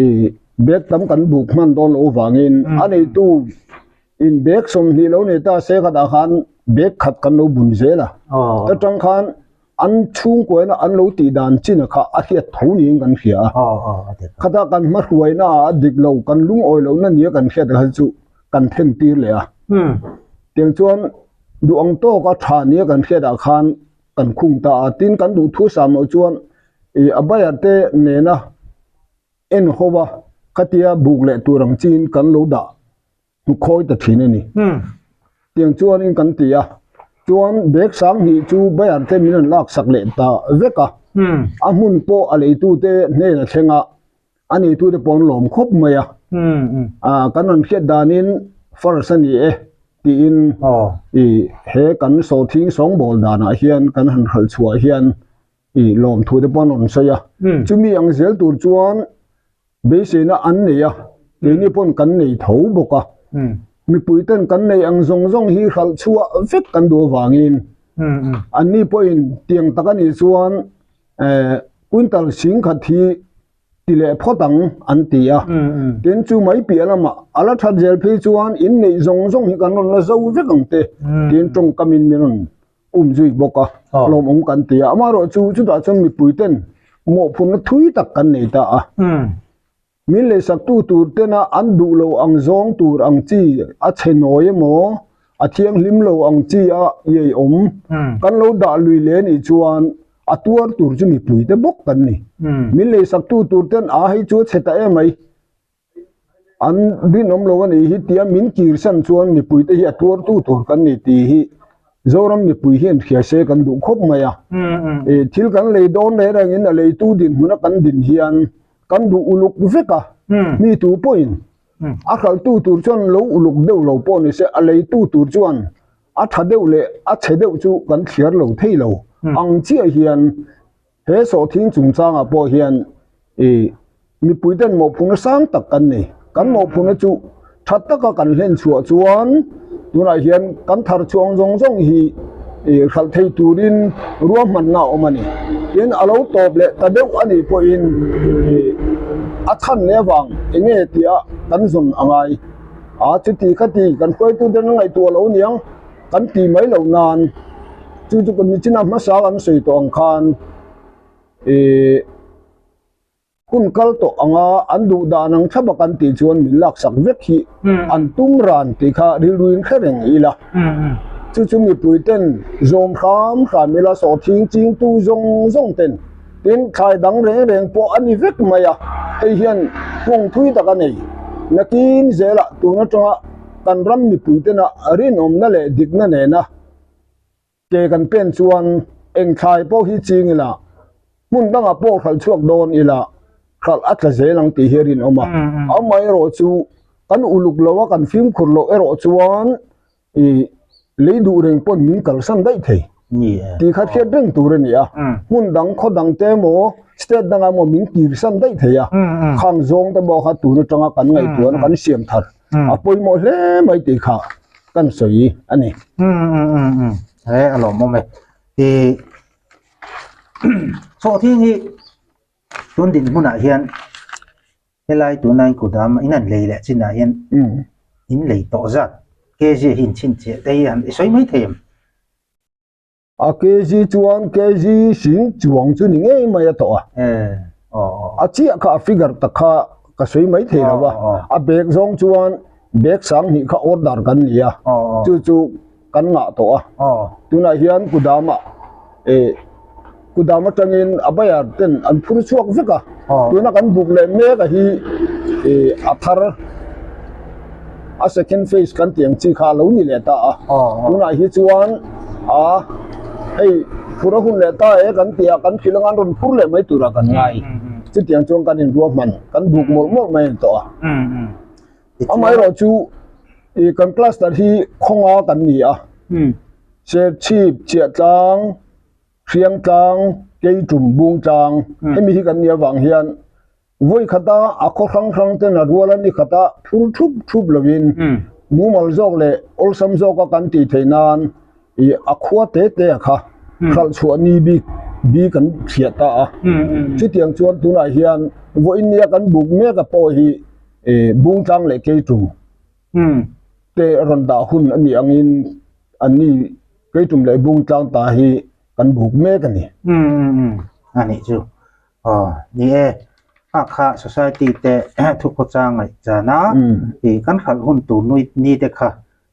ih bag tam kan buk hman dawn loh avangin a neitu in bag 20 lo nei ta se khatah khan bag khat kan lo bun zel a. Ta tang khan an chhungkuaina an lo tih dan chin kha a hriat tho niin kan hria a. Khata kan hmahruaina ah a dik lo kan lungawi lohna nia kan hriat kha chu kan then tir leh a. Tiang chuan duh ang tawk a tha nia kan hriat ah khan kan khung ta a. Tin kan duh thu sam loh chuan ih a bayar te nena en ho a khatia buk leh tur ang chin kan lo dah khawi ta thin a ni. Tiang chuanin kan ti a, chuan bag 2000 chu bayar te min rawn lak sak leh ta vek a, a hmun pawh a leitute hnen a thleng a, a neitute pawh an lawm khawp mai a, kan rawn hriat danin first a ni e tiin he kan sawhthing sawngbawl danah hian kan han hralh chhuah hian i lawmthu te pawh an rawn sawi a, chumi ang zel tur chuan beiseina an nei a, keini pawn kan nei tho bawk a, mipui ten kan nei ang zawng zawng hi hralh chhuah vek kan duh avangin anni pawhin tiang tak a nih chuan eh quintal 10,000 hi ti leh phawt ang an ti a, tin chu mai piah lamah a la that zel phei chuan inneih zawng zawng hi kan rawn la zo vek ang te tiin tawngkamin min rawn um zui bawk a, lawmawm kan ti a, amaherawh chu chutah chuan mipui ten mawhphurhna thui tak kan nei ta a, min leisaktu tur tena an duh lo ang zawng tur ang chi a chhe nawi emaw a thianghlim lo ang chi a iaiawm kan lo dah lui leh anih chuan a tuar tur chu mipui te bawk kan ni, min leisaktu tur ten a hei chu a chhe ta em mai. An rinawm lo a nih hi tia min kirsan chuan mipuite hi a tuartu tur kan ni tih hi Zoram mipui hian hria se kan duh khawp mai a. Thil kan lei dawn reng rengin a leitu dinhmuna kan din hian kan duh uluk vek a, mi tu pawhin a hralhtu tur chuan lo uluk deuh lo pawh ni se a leitu tur chuan a tha deuh leh a chhe deuh chu kan thliar lo thei lo ang chiah hian He sawhthing chungchangah pawh hian ih mipuiten mawhphurhna sang tak kan nei. Kan mawhphurhna chu tha taka kan hlen chhuah chuan tunah hian kan thar chhuang zawng zawng hi ih hralh thei turin ruahmanna a awm a ni. Tin, a lo tawp leh ta deuh a nih pawhin ih a chhan leh avang eng nge tia kan zawn a ngai. A chuti khati kan hruaitute an ngaihtuah lo niang. Kan ti mai loh nan chu chu kan nichina hmasa kan sawi tawh ang khan ih hun kal tawh anga an duh dan ang thlap a kan tih chuan min laksak vek hi an tum ran tih kha rilru in hre reng ila chu chu mipui ten zawm hram hram ila sawhthing ching tu zawng zawng ten tin thlai dang reng reng pawh a ni vek mai a hei hian kawng thui tak a nei nakin zelah tun atanga Kan ram mipuitena rinawmna leh dikna nena ke kan pen chuan eng thlai pawh hi ching ila, hmun dangah pawh hralh chhuak dawn ila, hralh a tla zel ang tih hi a rinawm a. Amaherawh chu kan uluk lo a, kan fimkhur loh erawh chuan ih lei duh reng pawn min kalsan daih thei tih kha hriat reng tur a ni a. Hmun dang khaw dang te emaw state dangah emaw min kirsan daih thei a, khang zawng te pawh kha tun atanga kan ngaihtuahna kan siam thar. A pawimawh hle mai tih kha kan sawi a ni. He a lawmawm e. Ti sawhthing hi tun dinhmunah hian helai tuna in kudam in an lei leh chinah hian in lei tawh zat kg hi in chhinchhiah te hi han i sawi mai thei em? A kg chuan kg sing chuang chu ni ngei mai a tawh a. A chiah kha a figure tak kha ka sawi mai thei lo va. A bag zawng chuan bag 2000 kha order kan ni a. Chu chu kan ngah tawh a. Tunah hian kudama eh kudam atangin a bayar ten an phur chhuak vek a. Tuna kan buk leh mek a hi eh a thar a second phase kan tih ang chi kha a lo ni leh ta a tunah hi chuan a hei phur a hun leh ta e kan tih a kan thil anga an rawn phur leh mai turah kan ngai chutiang chuan kan inruahman kan buk mawlh mawlh mai a ni tawh a amaherawh chu ih kan cluster hi khawnga kan ni a Serchhip Chiahtlang Hriangtlang Keitum Bungtlang hemi hi kan nih avang hian. Vawi khata a khaw hrang hrang ten a rual a ni khata phur thup thup lovin mumal zawk leh awlsam zawka kan tih theih nan ih a khua te te a kha hralh chhuah ni bik bi kan chhiah ta a. Chutiang chuan tunah hian vawiin nia kan buk mek a pawh hi ih Bungtlang leh Keitum te rawn dah hun a nih angin anni Keitum leh Bungtlang ta hi kan buk mek a ni. A nih chu. Aw, ni e, a kha society te thukhawchang ngaih zan a, ih kan hralh hun tur nui ni te kha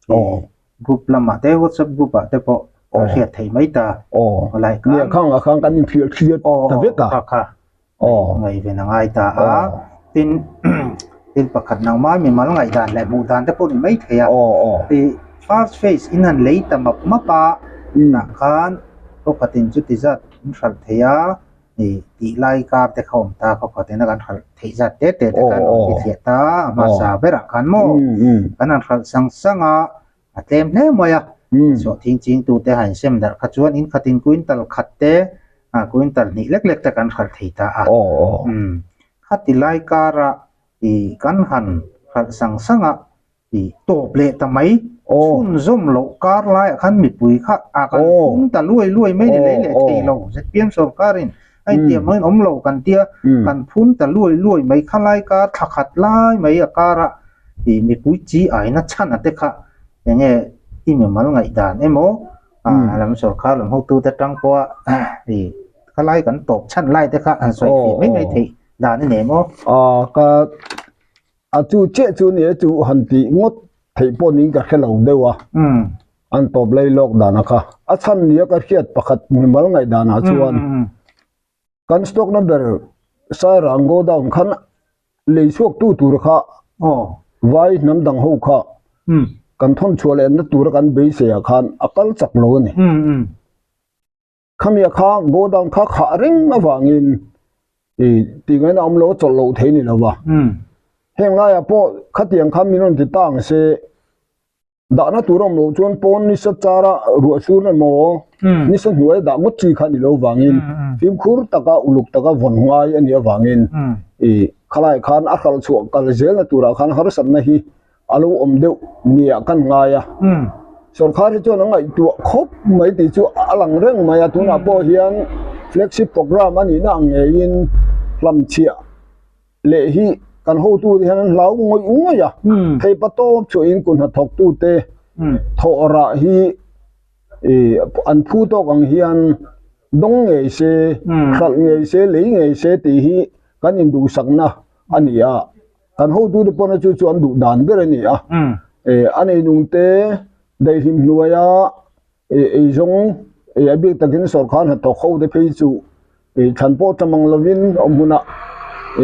ih group lamah te whatsapp group ah te pawh a hriat theih mai ta. Aw, ni a khang ah khan kan inhrilh hriat ta vek a. Kha kha ngaihven a ngai ta a, tin thil pakhat nangmah mimal ngaihdan leh hmuh dan te pawh ni mai thei a, ih first phase in han lei ta map map a, tah khan kawkhatin chuti zat an hralh thei a. Hei tih lai kar te kha awm ta khaw khat ina kan hralh theih zat te te te khan awm bithliah ta a hmasa berah khan maw kan han hralh sang sang a a tlem hle mai a sawhthing ching tu te han sem darh kha chuan in khatin quintal khat te ah quintal hnih lek lek te kan hralh thei ta a khati lai kara ih kan han hralh sang sang a Tih tawp leh ta mai. Chhunzawm loh kar laiah khan mipui kha a kan phung ta luai luai mai ni lei leh thei lo. ZPM sorkarin a intiam angin awm lo kan tia kan phun ta luai luai mai kha lai kar thla khat lai mai a karah ih mipui chi aina chhan a te kha eng nge i mimal ngaihdan emaw a lam sorkar lam hotute tang pawha ih kha lai kan tawp chhan lai te kha han sawi fih mai mai theih dan a ni em aw. Ka A chu chiah chu nia chu han tih ngawt theih pawh niin ka hre lo deuh a, an tawp lei lawk dan a kha. A chhan nia ka hriat pakhat mimal ngaih danah chuan kan stock number Sairang godown khan lei chhuak tu tur kha vai hnam dang ho kha kan thawn chhuah leh na tura kan beisei ah khan a kal chak lo a ni. Khamia kha godown kha khah reng avangin ih tih ngaihna awm lo chawlh loh thei ni lo va. Heng laiah pawh khatiang kha min rawn ti ta ang se dahna tur awm loh chuan pawn nisa chara ruah sur emaw nisa hnuaia dah ngawt chi kha ni lo vangin fimkhur taka uluk taka vawn ngai a nih avangin ih khalai khan a hralh chhuah kal zelna turah khan harsatna hi a lo awm deuh nia kan ngai a sorkar hi chuan a ngaihtuah khawp mai tih chu a lang reng mai a tunah pawh hian flagship program a nihna ang ngeiin hlamchhiah leh hi kan hotu te hian an hlau ngawih ngawih a thei pa tawp chhuahin kut hnathawk tute thawh rah hi ih an phu tawk ang hian dawng ngei se hralh ngei se lei ngei se tih hi kan induhsakna a ni a. Kan hotute pawhna chu chu an duh dan ber a ni a. A neinungte daihlim hnuaia eizawng a bik takin sawrkar hnathawk hote phei chu thlan pawh tla mang lovin awm hunah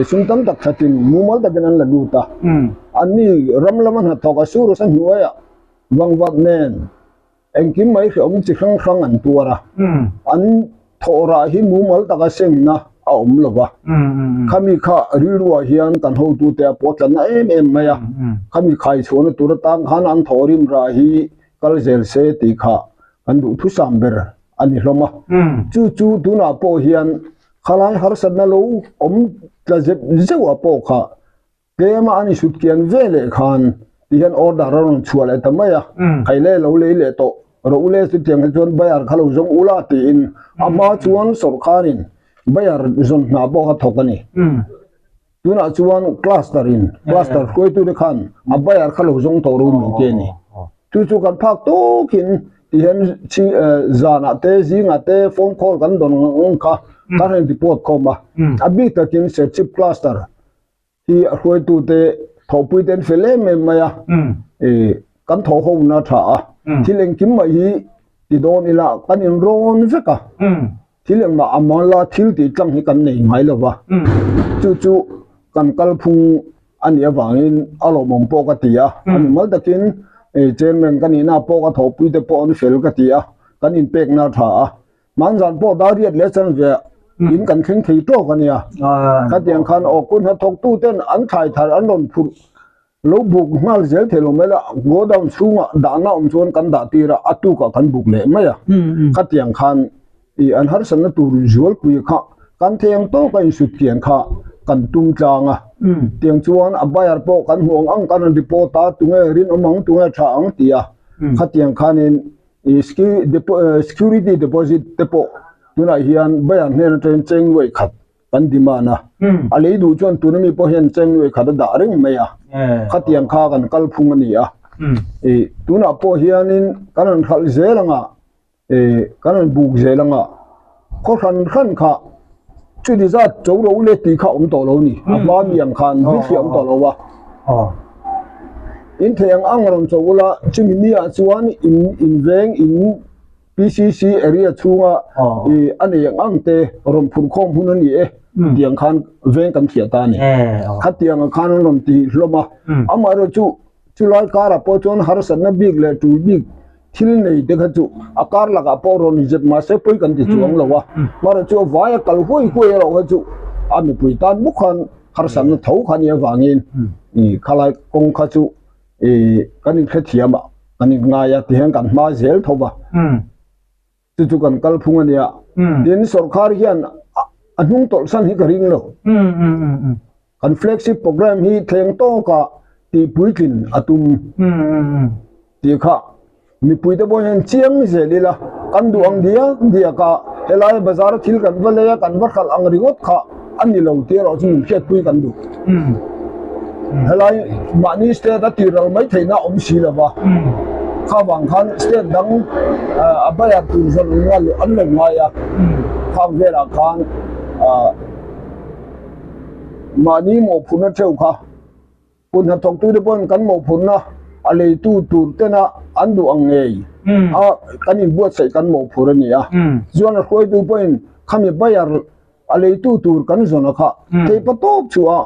sum tam tak thatin mumal takin an la lut a. Anni ram lama hnathawk a sur a hnuaia vangvat nen Engkim mai hrehawm chi hrang hrang an tuar a, an thawh rah hi mumal taka sengna a awm lo va. Khami kha rilruah hian kan hotute a pawh tlanna em em mai a, khami khaichhuahna tur atan khan an thawh rim rah hi kal zel se tih kha kan duhthusam ber a ni hlawm a. Chu chu tunah pawh hian khalai harsatna lo awm tla zep zeuh ah pawh kha Tlema an insut kian ve leh khan ti hian order a rawn chhuah leh ta mai a, khai le lo lei leh tawh rawh u le chutiang hi chuan bayar kha lo zawng ula tiin a hma chuan sawrkharin bayar zawn hna pawh kha thawk a ni. Tunah chuan cluster in cluster hruaitute khan a bayar kha lo zawng tawh rawh u min ti a ni. Chu chu kan phak tawkin ti hian zanah te zingah te phone call kan dawn ang kha kan rawn report khawm a, a bik takin Serchhip cluster hi a hruaitute thawhpuite an fel em em mai a, kan thawh ho na tha a, thil engkim mai hi ti dawn ila kan inrawn vek a, thil engmah a mala thil tih tlang hi kan nei ngai lo va, chu chu kan kalphung a nih avangin a lawmawm pawh ka ti a, a ni mal takin chairman ka nihna pawh ka thawhpuite pawh an fel ka ti a, kan inpekna a tha a. Hmanzan pawh dariat leh chanve in kan thleng thei tawk a nia. Khatiang khan aw kun hnathawk tu ten an thlai thar an rawn phurh lo buk nghal zel thei lo mai la, godown chhungah dahna awm chuan kan dah tir a, a tukah kan buk leh mai a. Khatiang khan ih an harsatna tur zualpui kha kan theng tawk a insut kian kha kan tum tlang a. Tiang chuan a buyer pawh kan hmuh ang ang kan rawn report a, tunge rinawm ang, tunge tha ang ti a. Khatiang khanin security deposit te pawh tunah hian buyer hnen atangin cheng nuaih khat kan demand a. A lei duh chuan tuna mi pawh hian cheng nuaih khat a dah reng mai a. Khatiang kha kan kalphung a ni a. Tunah pawh hianin kan rawn hralh zel ang a. Kan rawn buk zel anga khaw hran hran kha chuti zat cho ro le tih kha awm tawh lo ni a hma mi ang khan bithliah awm tawh lo a in thei ang ang rawn cho ula chumi ni ah chuan in in veng in PCC area chhunga ih a nei ang ang te rawn phur khawm hun a ni e tiang khan veng kan thiah ta a ni khatiang ang khan an rawn ti hlawm a amaherawhchu chulai karah pawh chuan harsatna bik leh tul bik Thil nei te kha chu a kar lakah pawh rawn inzep mah se pawi kan ti chuang lo a, mahrawh chu a vai a kal huai huai erawh kha chu a mipui tan bawk khan harsatna tho kha nia vangin ih khalai kawng kha chu ih kan inhrethiam a kan inngai a tihian kan hma zel tho va, chu chu kan kalphung a nia. Tin sawrkar hian a hnung tawlhsan hi ka ring lo. Kan flagship program hi thleng tawka tih puitlin a tum tih kha mipuite pawh hian chiang zel ila, kan duh ang diak diak a, helai bazar a thil kan va lei a, kan va hralh ang ringawt kha a ni lo tih erawh chu min hriatpui kan duh. Helai mahni state a tihral mai theihna a awm si lo va, kha vang khan state dang a bayar tur zawn an lo ngai a, khang velah khan ah. Mahni mawhphurhna theuh kha kut hnathawktute pawhin kan mawhphurhna a leitu tur tena an duh ang ngei a kan inbuatsaih kan mawhphurh a ni a. Chuan a hruaitu pawhin khami bayar a leitu tur kan zawn a kha theihpa tawp chu a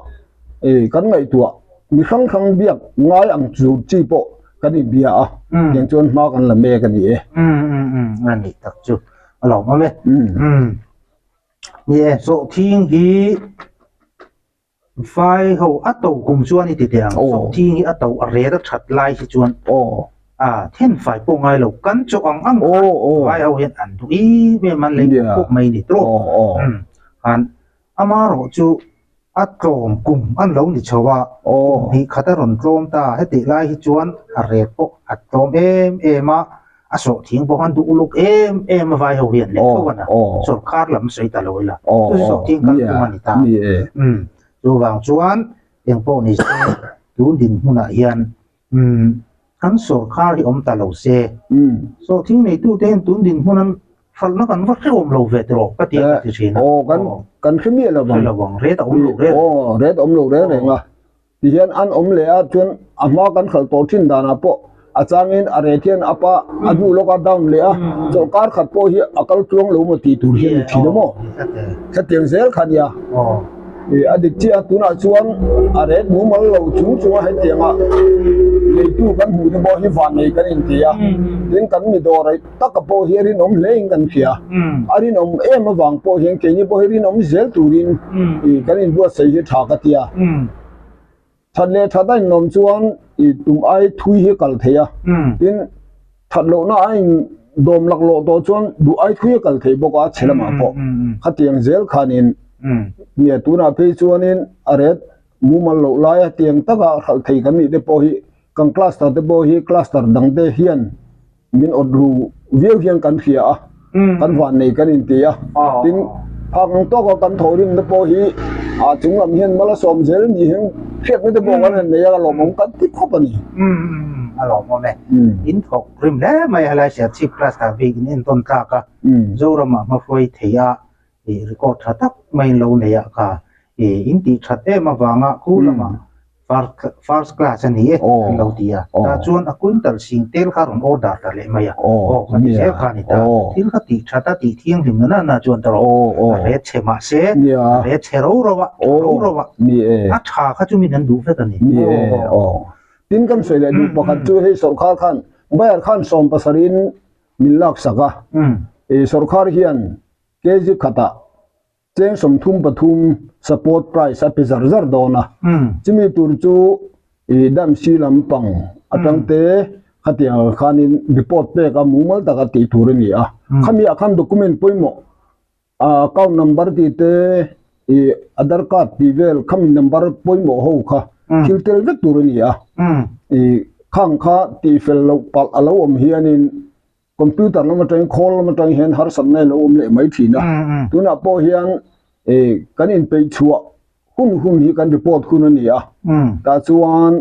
kan ngaihtuah mi hrang hrang biak ngai ang tur chi pawh kan inbia a, tiang chuan hma kan la mek a ni e. A nih tak chu a lawmawm e. Ni e, sawhthing hi vai ho a to kum chuan i ti teh ang, sawhthing hi a to a ret a that lai hi chuan a then fai pawh ngai lo, kan chaw ang ang khan vai ho hian an duh em em an lei khawp khawp mai ni tawh khan amaherawh chu a tlawm kum an lo ni chho a, kum hnih khat a rawn tlawm ta, hetih lai hi chuan a ret pawh a tlawm em em a, a sawhthing pawh khan duh uluk em em a vai ho hian leh tho a na, sawrkar lam sawi ta lo ila, chu chu sawhthing kal tum a ni ta. Chuvang chuan eng pawh ni se tun dinhmunah hian kan sawrkar hi awm ta lo se, sawhthing neitute hian tun dinhmun an hralhna kan va hrehawm lo ve tawh ka ti a ka ti thin a. Aw kan kan hre miah lo vang. Hre lo vang, ret a awm lo reng. Aw ret awm lo reng reng a. Tihian an awm leh a chuan a hma kan hralh tawh thin danah pawh a changin a ret hian up a, a hnu lawka down leh a, chawlhkar khat pawh hi a kal tluang lo maw tih tur hi a ni thin a maw? Hetiang zel kha nia. Ih a dik chiah a, tunah chuan a ret mumal lo chung chunga hetianga neitu kan hmuh te pawh hi vannei kan inti a, tin kan mi dawr taka pawh hi a rinawm hle in kan hria. A rinawm em avang pawh hian keini pawh hi rinawm zel turin ih kan inbuatsaih hi tha ka ti a. That leh that a inawm chuan ih tum ai thui hi a kal thei a. Tin, that lohna a in dawm laklawh tawh chuan duh ai thui a kal thei bawk a, chhe lamah pawh. Khatiang zel khanin nia tunah phei chuanin a ret mumal loh laia tiang taka hralh thei kan nih te pawh hi kan cluster te pawh hi cluster dang te hian min awt ru viau hian kan hria a, kan van nei kan inti a, tin phak ang tawka kan thawh rim te pawh hi a chung lam hian mal a sawm zel ni hian hriatna te pawh kan han nei a, a lawmawm kan ti khawp a ni. A lawmawm e. In thawk rim hle mai a helai Serchhip cluster bik in entawn tlak a, Zoramah hmahruai thei a ih record tha tak mai in lo nei a kha ih in tih that em avanga khu lamah first class a ni e an lo ti a tah chuan a quintal sing tel kha rawn order ta leh mai a aw ka ti zel kha a ni ta thil kha tih that a tih thianghlim na na chuan ta rawh a ret chhe mah se a ret chhe ro ro a tha ro ro a a tha kha chu min an duh vek a ni tin kan sawi leh duh pakhat chu hei sawrkar khan bayar khan 70 in min laksak a ih sawrkar hian Kg khatah cheng 33 support price a pe zar zar dawn a, chumi tur chu ih Damsi lampang atang te khatiang ang khanin report pek a mumal taka tih tur a ni a, khami ah khan document pawimawh account number tih te. I Aadhaar card tih vel khami number pawimawh ho kha thil tel vek tur a ni a. I khang kha tihfel loh palh a lo awm hianin computer lam atangin khawl lam atang hian harsatna a lo awm leh mai thin a. Tunah pawh hian kan inpeih chhuah hun hun hi kan report hun a ni a. Tah chuan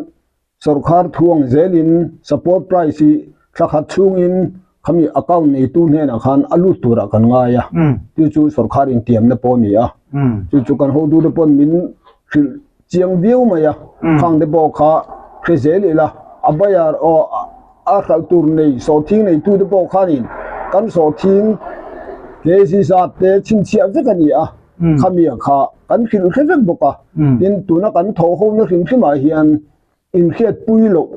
Sorkar thuang zelin support price hi thla khat chhungin khami account neitu hnenah khan a lut turah kan ngai a, chu chu sorkar intiamna pawh a ni a, chu chu kan hotute pawn min hrilh chiang viau mai a, khang te pawh kha hre zel ila a bayar aw a hralh tur nei sawhthing neitute pawh khanin kan sawhthing kg zat te chhinchhiah vek a ni a, khami kha kan hrilh hre vek bawk a. Tin, tuna kan tho hona hrim hrimah hian inhriatpui loh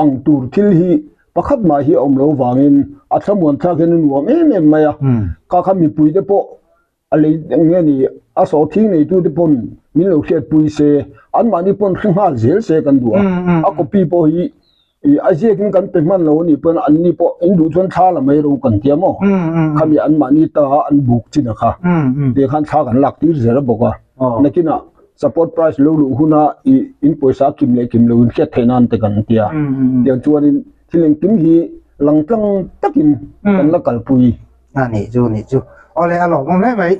ang tur thil hi pakhat mah hi a awm lo vangin a thlamuan thlak hian a nuam em em mai a. Kha kha mipuite pawh a lei nge ni a sawhthing neitute pawn min lo hriatpui se, anmahni pawn hre nghal zel se kan duh a. A copy pawh hi I a ziakin kan pe hman lo a nih pawn anni pawh in duh chuan thla la mai ro kan tia maw? Khami anmahni ta an buk chin a kha. Tih khan thla kan lak tir zel bawk a. Nakinah support price lo luh huna i in pawisa kim leh kim lo in hriat theih nan te kan tia. Tiang chuanin thil engkim hi langtlang takin kan la kalpui. A nih chu nih chu. Awle a lawmawm hle mai.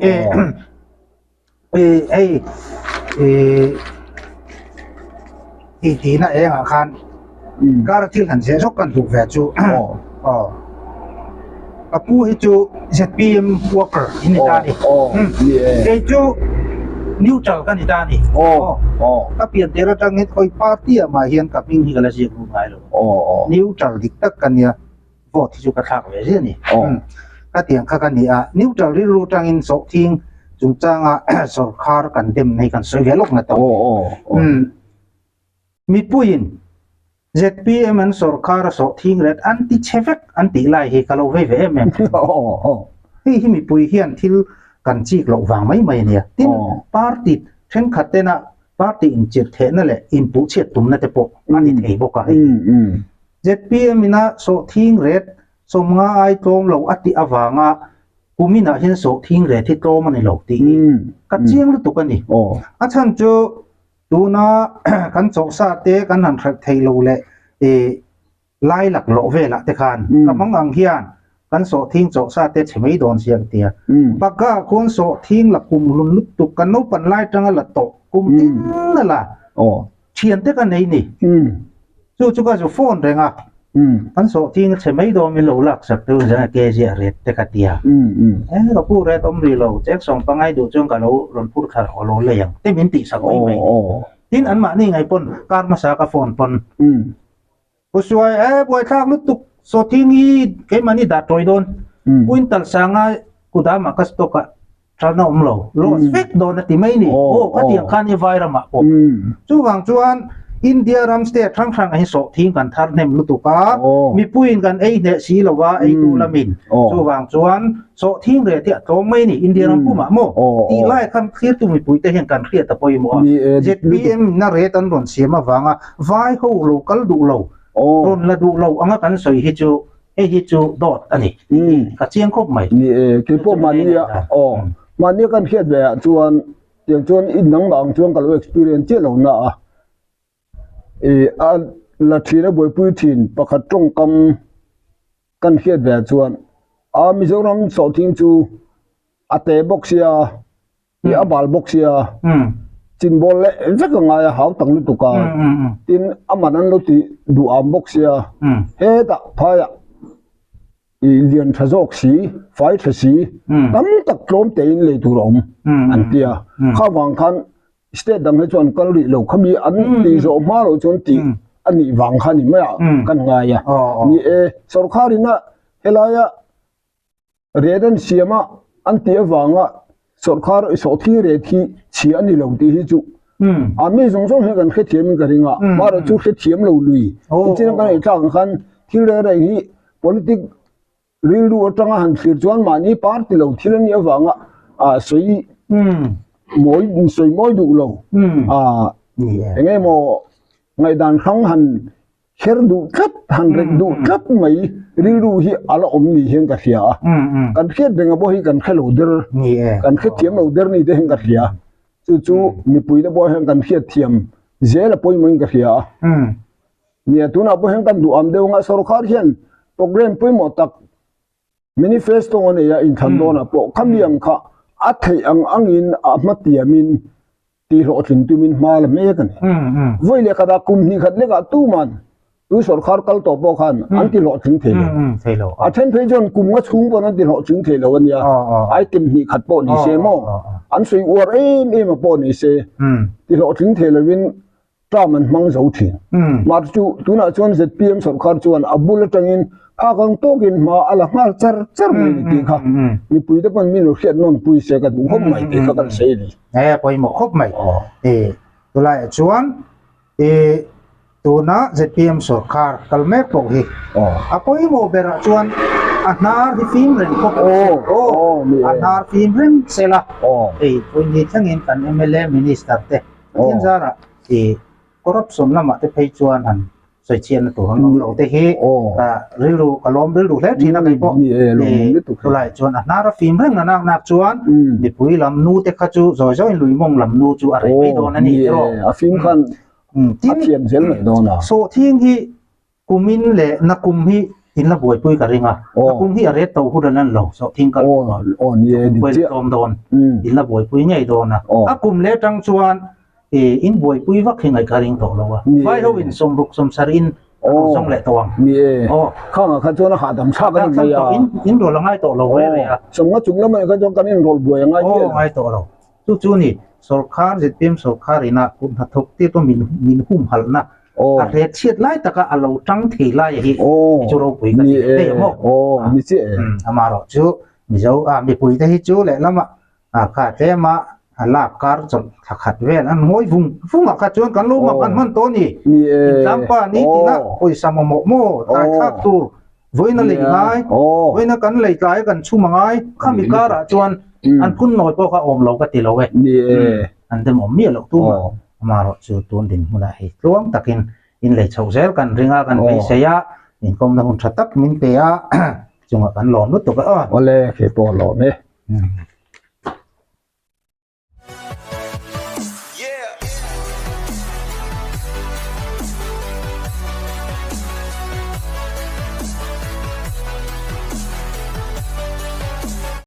Hei i tihna engah khan kar thil han zeh zawk kan duh ve chu aw ka pu hi chu zpm worker in ni ta a ni kei chu neutral ka ni ta a ni ka pian tir atangin khawi party ah mah hian ka hming hi ka la ziak lut ngai lo neutral dik tak ka nia. vote hi chu ka thlak ve ziah a ni. Ka tiang kha ka ni a, neutral rilru tangin sawhthing chungchanga sorkar kan dem na hi kan sawi ve lawk na tawh. Mipuiin ZPM an sorkar a sawhthing ret an ti chhe vek an tih lai hi ka lo vei ve em em thin. Hei hi mipui hian thil kan chik loh vang mai mai a nia. Tin, party thenkhat tena party inchirh thehna leh inpuhchhiat tumna te pawh a ni thei bawk a hei. Zpm ina sawhthing ret sawmnga ai tlawm lo a tih avanga kuminah hian sawhthing ret hi tlawm a ni lo tih hi ka chiang lutuk a ni. A chhan chu tuna kan chawhsa te kan han hralh thei lo leh lai laklawh velah te khan ka hmang ang hian kan sawhthing chawhsa te chhe mai dawn sia ka ti a. Bakah khuan sawhthing la kum hlun lutuk kan naupan lai tanga la tawh kum tin a la. Thian te ka nei ni. Chu chu ka zu phone reng a. Kan sawhthing a chhe mai dawn min lo lak sak deuh zan a kg a ret te ka ti a. E ka pu ret awm rih lo, cheng sawm pangai duh chuan ka lo rawn phur thla rawh lo lei ang te min tih sak mai mai ni. Tin anmahni ngai pawn kar hmasa ka phone pawn. Pu Suai, e buaithlak lutuk sawhthing hi keimahni dah tawi dawn. Quintal sanga kudamah ka stock a thalna awm lo, loss vek dawn a ti mai ni. Aw ka tiang khan i vai ramah pawh. Chuvang chuan India ram state hrang hrangah hi sawhthing kan thar hnem lutuk a, mipuiin kan ei hneh si lo a, eitu lamin. Chuvang chuan Sawhthing reh te a tlawm mai a ni, India ram pumah maw? Tih lai khan thlirtu mipuite hian kan hriat a pawimawh a. ZPM in a rate an rawn siam avanga vai ho lo kal duh lo, rawn la duh lo anga kan sawi hi chu hei hi chu dawt a ni tih hi ka chiang khawp mai. Ni e, kei pawh mahnia aw, mahnia kan hriat ve ah chuan tiang chuan i nangmah ang chuan ka lo experience chiah lo na a, i a la thin a buaipui thin pakhat tawngkam Kan hriat ve chuan a Mizoram sawhthing chu a te bawk sia i a bal bawk sia chinbawl leh vek a ngai a hau tak lutuk a tin a man an lo ti duh am bawk sia hetah phaiah i lian tha zawk si fai tha si tam tak tlawm tein lei tur a awm an tia kha vang khan State dang hi chuan kal rih lo khami an tih zawh hma loh chuan tih a nih vang kha ni mai a kan ngai a. Ni e, sorkar ina helaia ret an siam a an tih avanga sorkar sawhthing ret hi chhia a ni lo tih hi chu a mi zawng zawng hian kan hrethiam in ka ring a, mahrawh chu hrethiam lo lui nichin kan ei thlak ang khan thil reng reng hi politic Rilru atanga han thlir chuan mahni party lo thil a nih avanga ah sawi mawi sawi mawi duh lo ah eng emaw ngaihdan hrang han kher duh tlat han rek duh tlat mai rilru hi a la awm ni hian ka hria a kan hriat reng a pawh hi kan hre lo der kan hrethiam lo der ni te hian ka hria. Chu chu mipui te pawh hian kan hriatthiam zel a pawimawhin ka hria a. Nia, tunah pawh hian kan duham deuh anga sorkar hian programme pawimawh tak manifesto a nei a inthlan dawnah pawh khami ang kha a theih ang angin a hmatiamin tihhlawhtlin tumin hma la mek a ni. Vawi leh khatah kum hnih khat lekah tuman tu sorkar kal tawh pawh khan an tihlawhtling thei lo. A then phei chuan kum nga chhung pawn an tihlawhtling thei lo a nia. Item hnih khat pawh ni se maw an sawi uar em em a pawh ni se tihlawhtling thei lovin term an hmang zo thin. Mahse chu tunah chuan zpm sorkar chuan a bul atangin phak ang tawkin hma a la nghal char char mai ni tih kha mipui te pawn min lo hriat nawn pui se ka duh khawp mai tih kha kan sawi a ni. E pawimawh khawp mai. E tulaiah chuan e tuna zpm sorkar kal mek pawh hi a pawimawh berah chuan a hnar hi fim reng khawp a hnar fim reng sela hei vawiin thlengin kan mla minister te Pathian zarah i corruption lamah te phei chuan han sawichhiatna tur an awm lo te hi ka rilru ka lawm rilru hle thin a kei pawh chulai chuan a hnar a fim reng a nak nak chuan mipui lam nu te kha chu zawi zawiin lui mawng lam nu chu a rei mai dawn a ni tiraw a fim khan a thiam zel mai dawn a sawhthing hi Kumin leh nakum hi in la buaipui ka ring a, nakum hi a ret to hun an lo sawhthing kal buai la tlawm dawn, in la buaipui ngei dawn a, a kum leh atang chuan in buaipui vak hi ngaih ka ring tawh lo a, vai ho in sawmruk sawmsarih in a rawn zawng leh tawh ang. Ni e, khangah kha chuan a hahdam thlak a ni mai a. In rawlh a ngai tawh lo rei rei a. Sawmnga chung lamah kha chuan kan inrawlh buai a ngai miah lo. Ngai tawh lo. Chu chu ni, sorkar zpm sorkar ina kut hnathawk te pawh min min humhalhna a hret chhiat lai taka a lo tang thei lai hi chu ropui ka ti hei a maw amaherawh chu Mizo a mipui te hi chu lehlamah a kha tlema a lak kar chawlh thla khat vel an ngawi vung vung ah kha chuan kan lo mak an hman tawh a ni intlangpa ni tina pawisa mamawh maw tlai thlak tur Vawiin a lei ngai, vawiin a kan lei tlai a kan chhum a ngai, khami karah chuan an phun nawi pawh kha awm lo ka ti lo e. An demawm miah loh tum a, amaherawh chu tun dinhmunah hei tluang takin in lei chhoh zel kan ring a, kan beisei a, inkawmna hun tha tak min pe a, chungah kan lawm lutuk a aw. Awle, kei pawh a lawm e.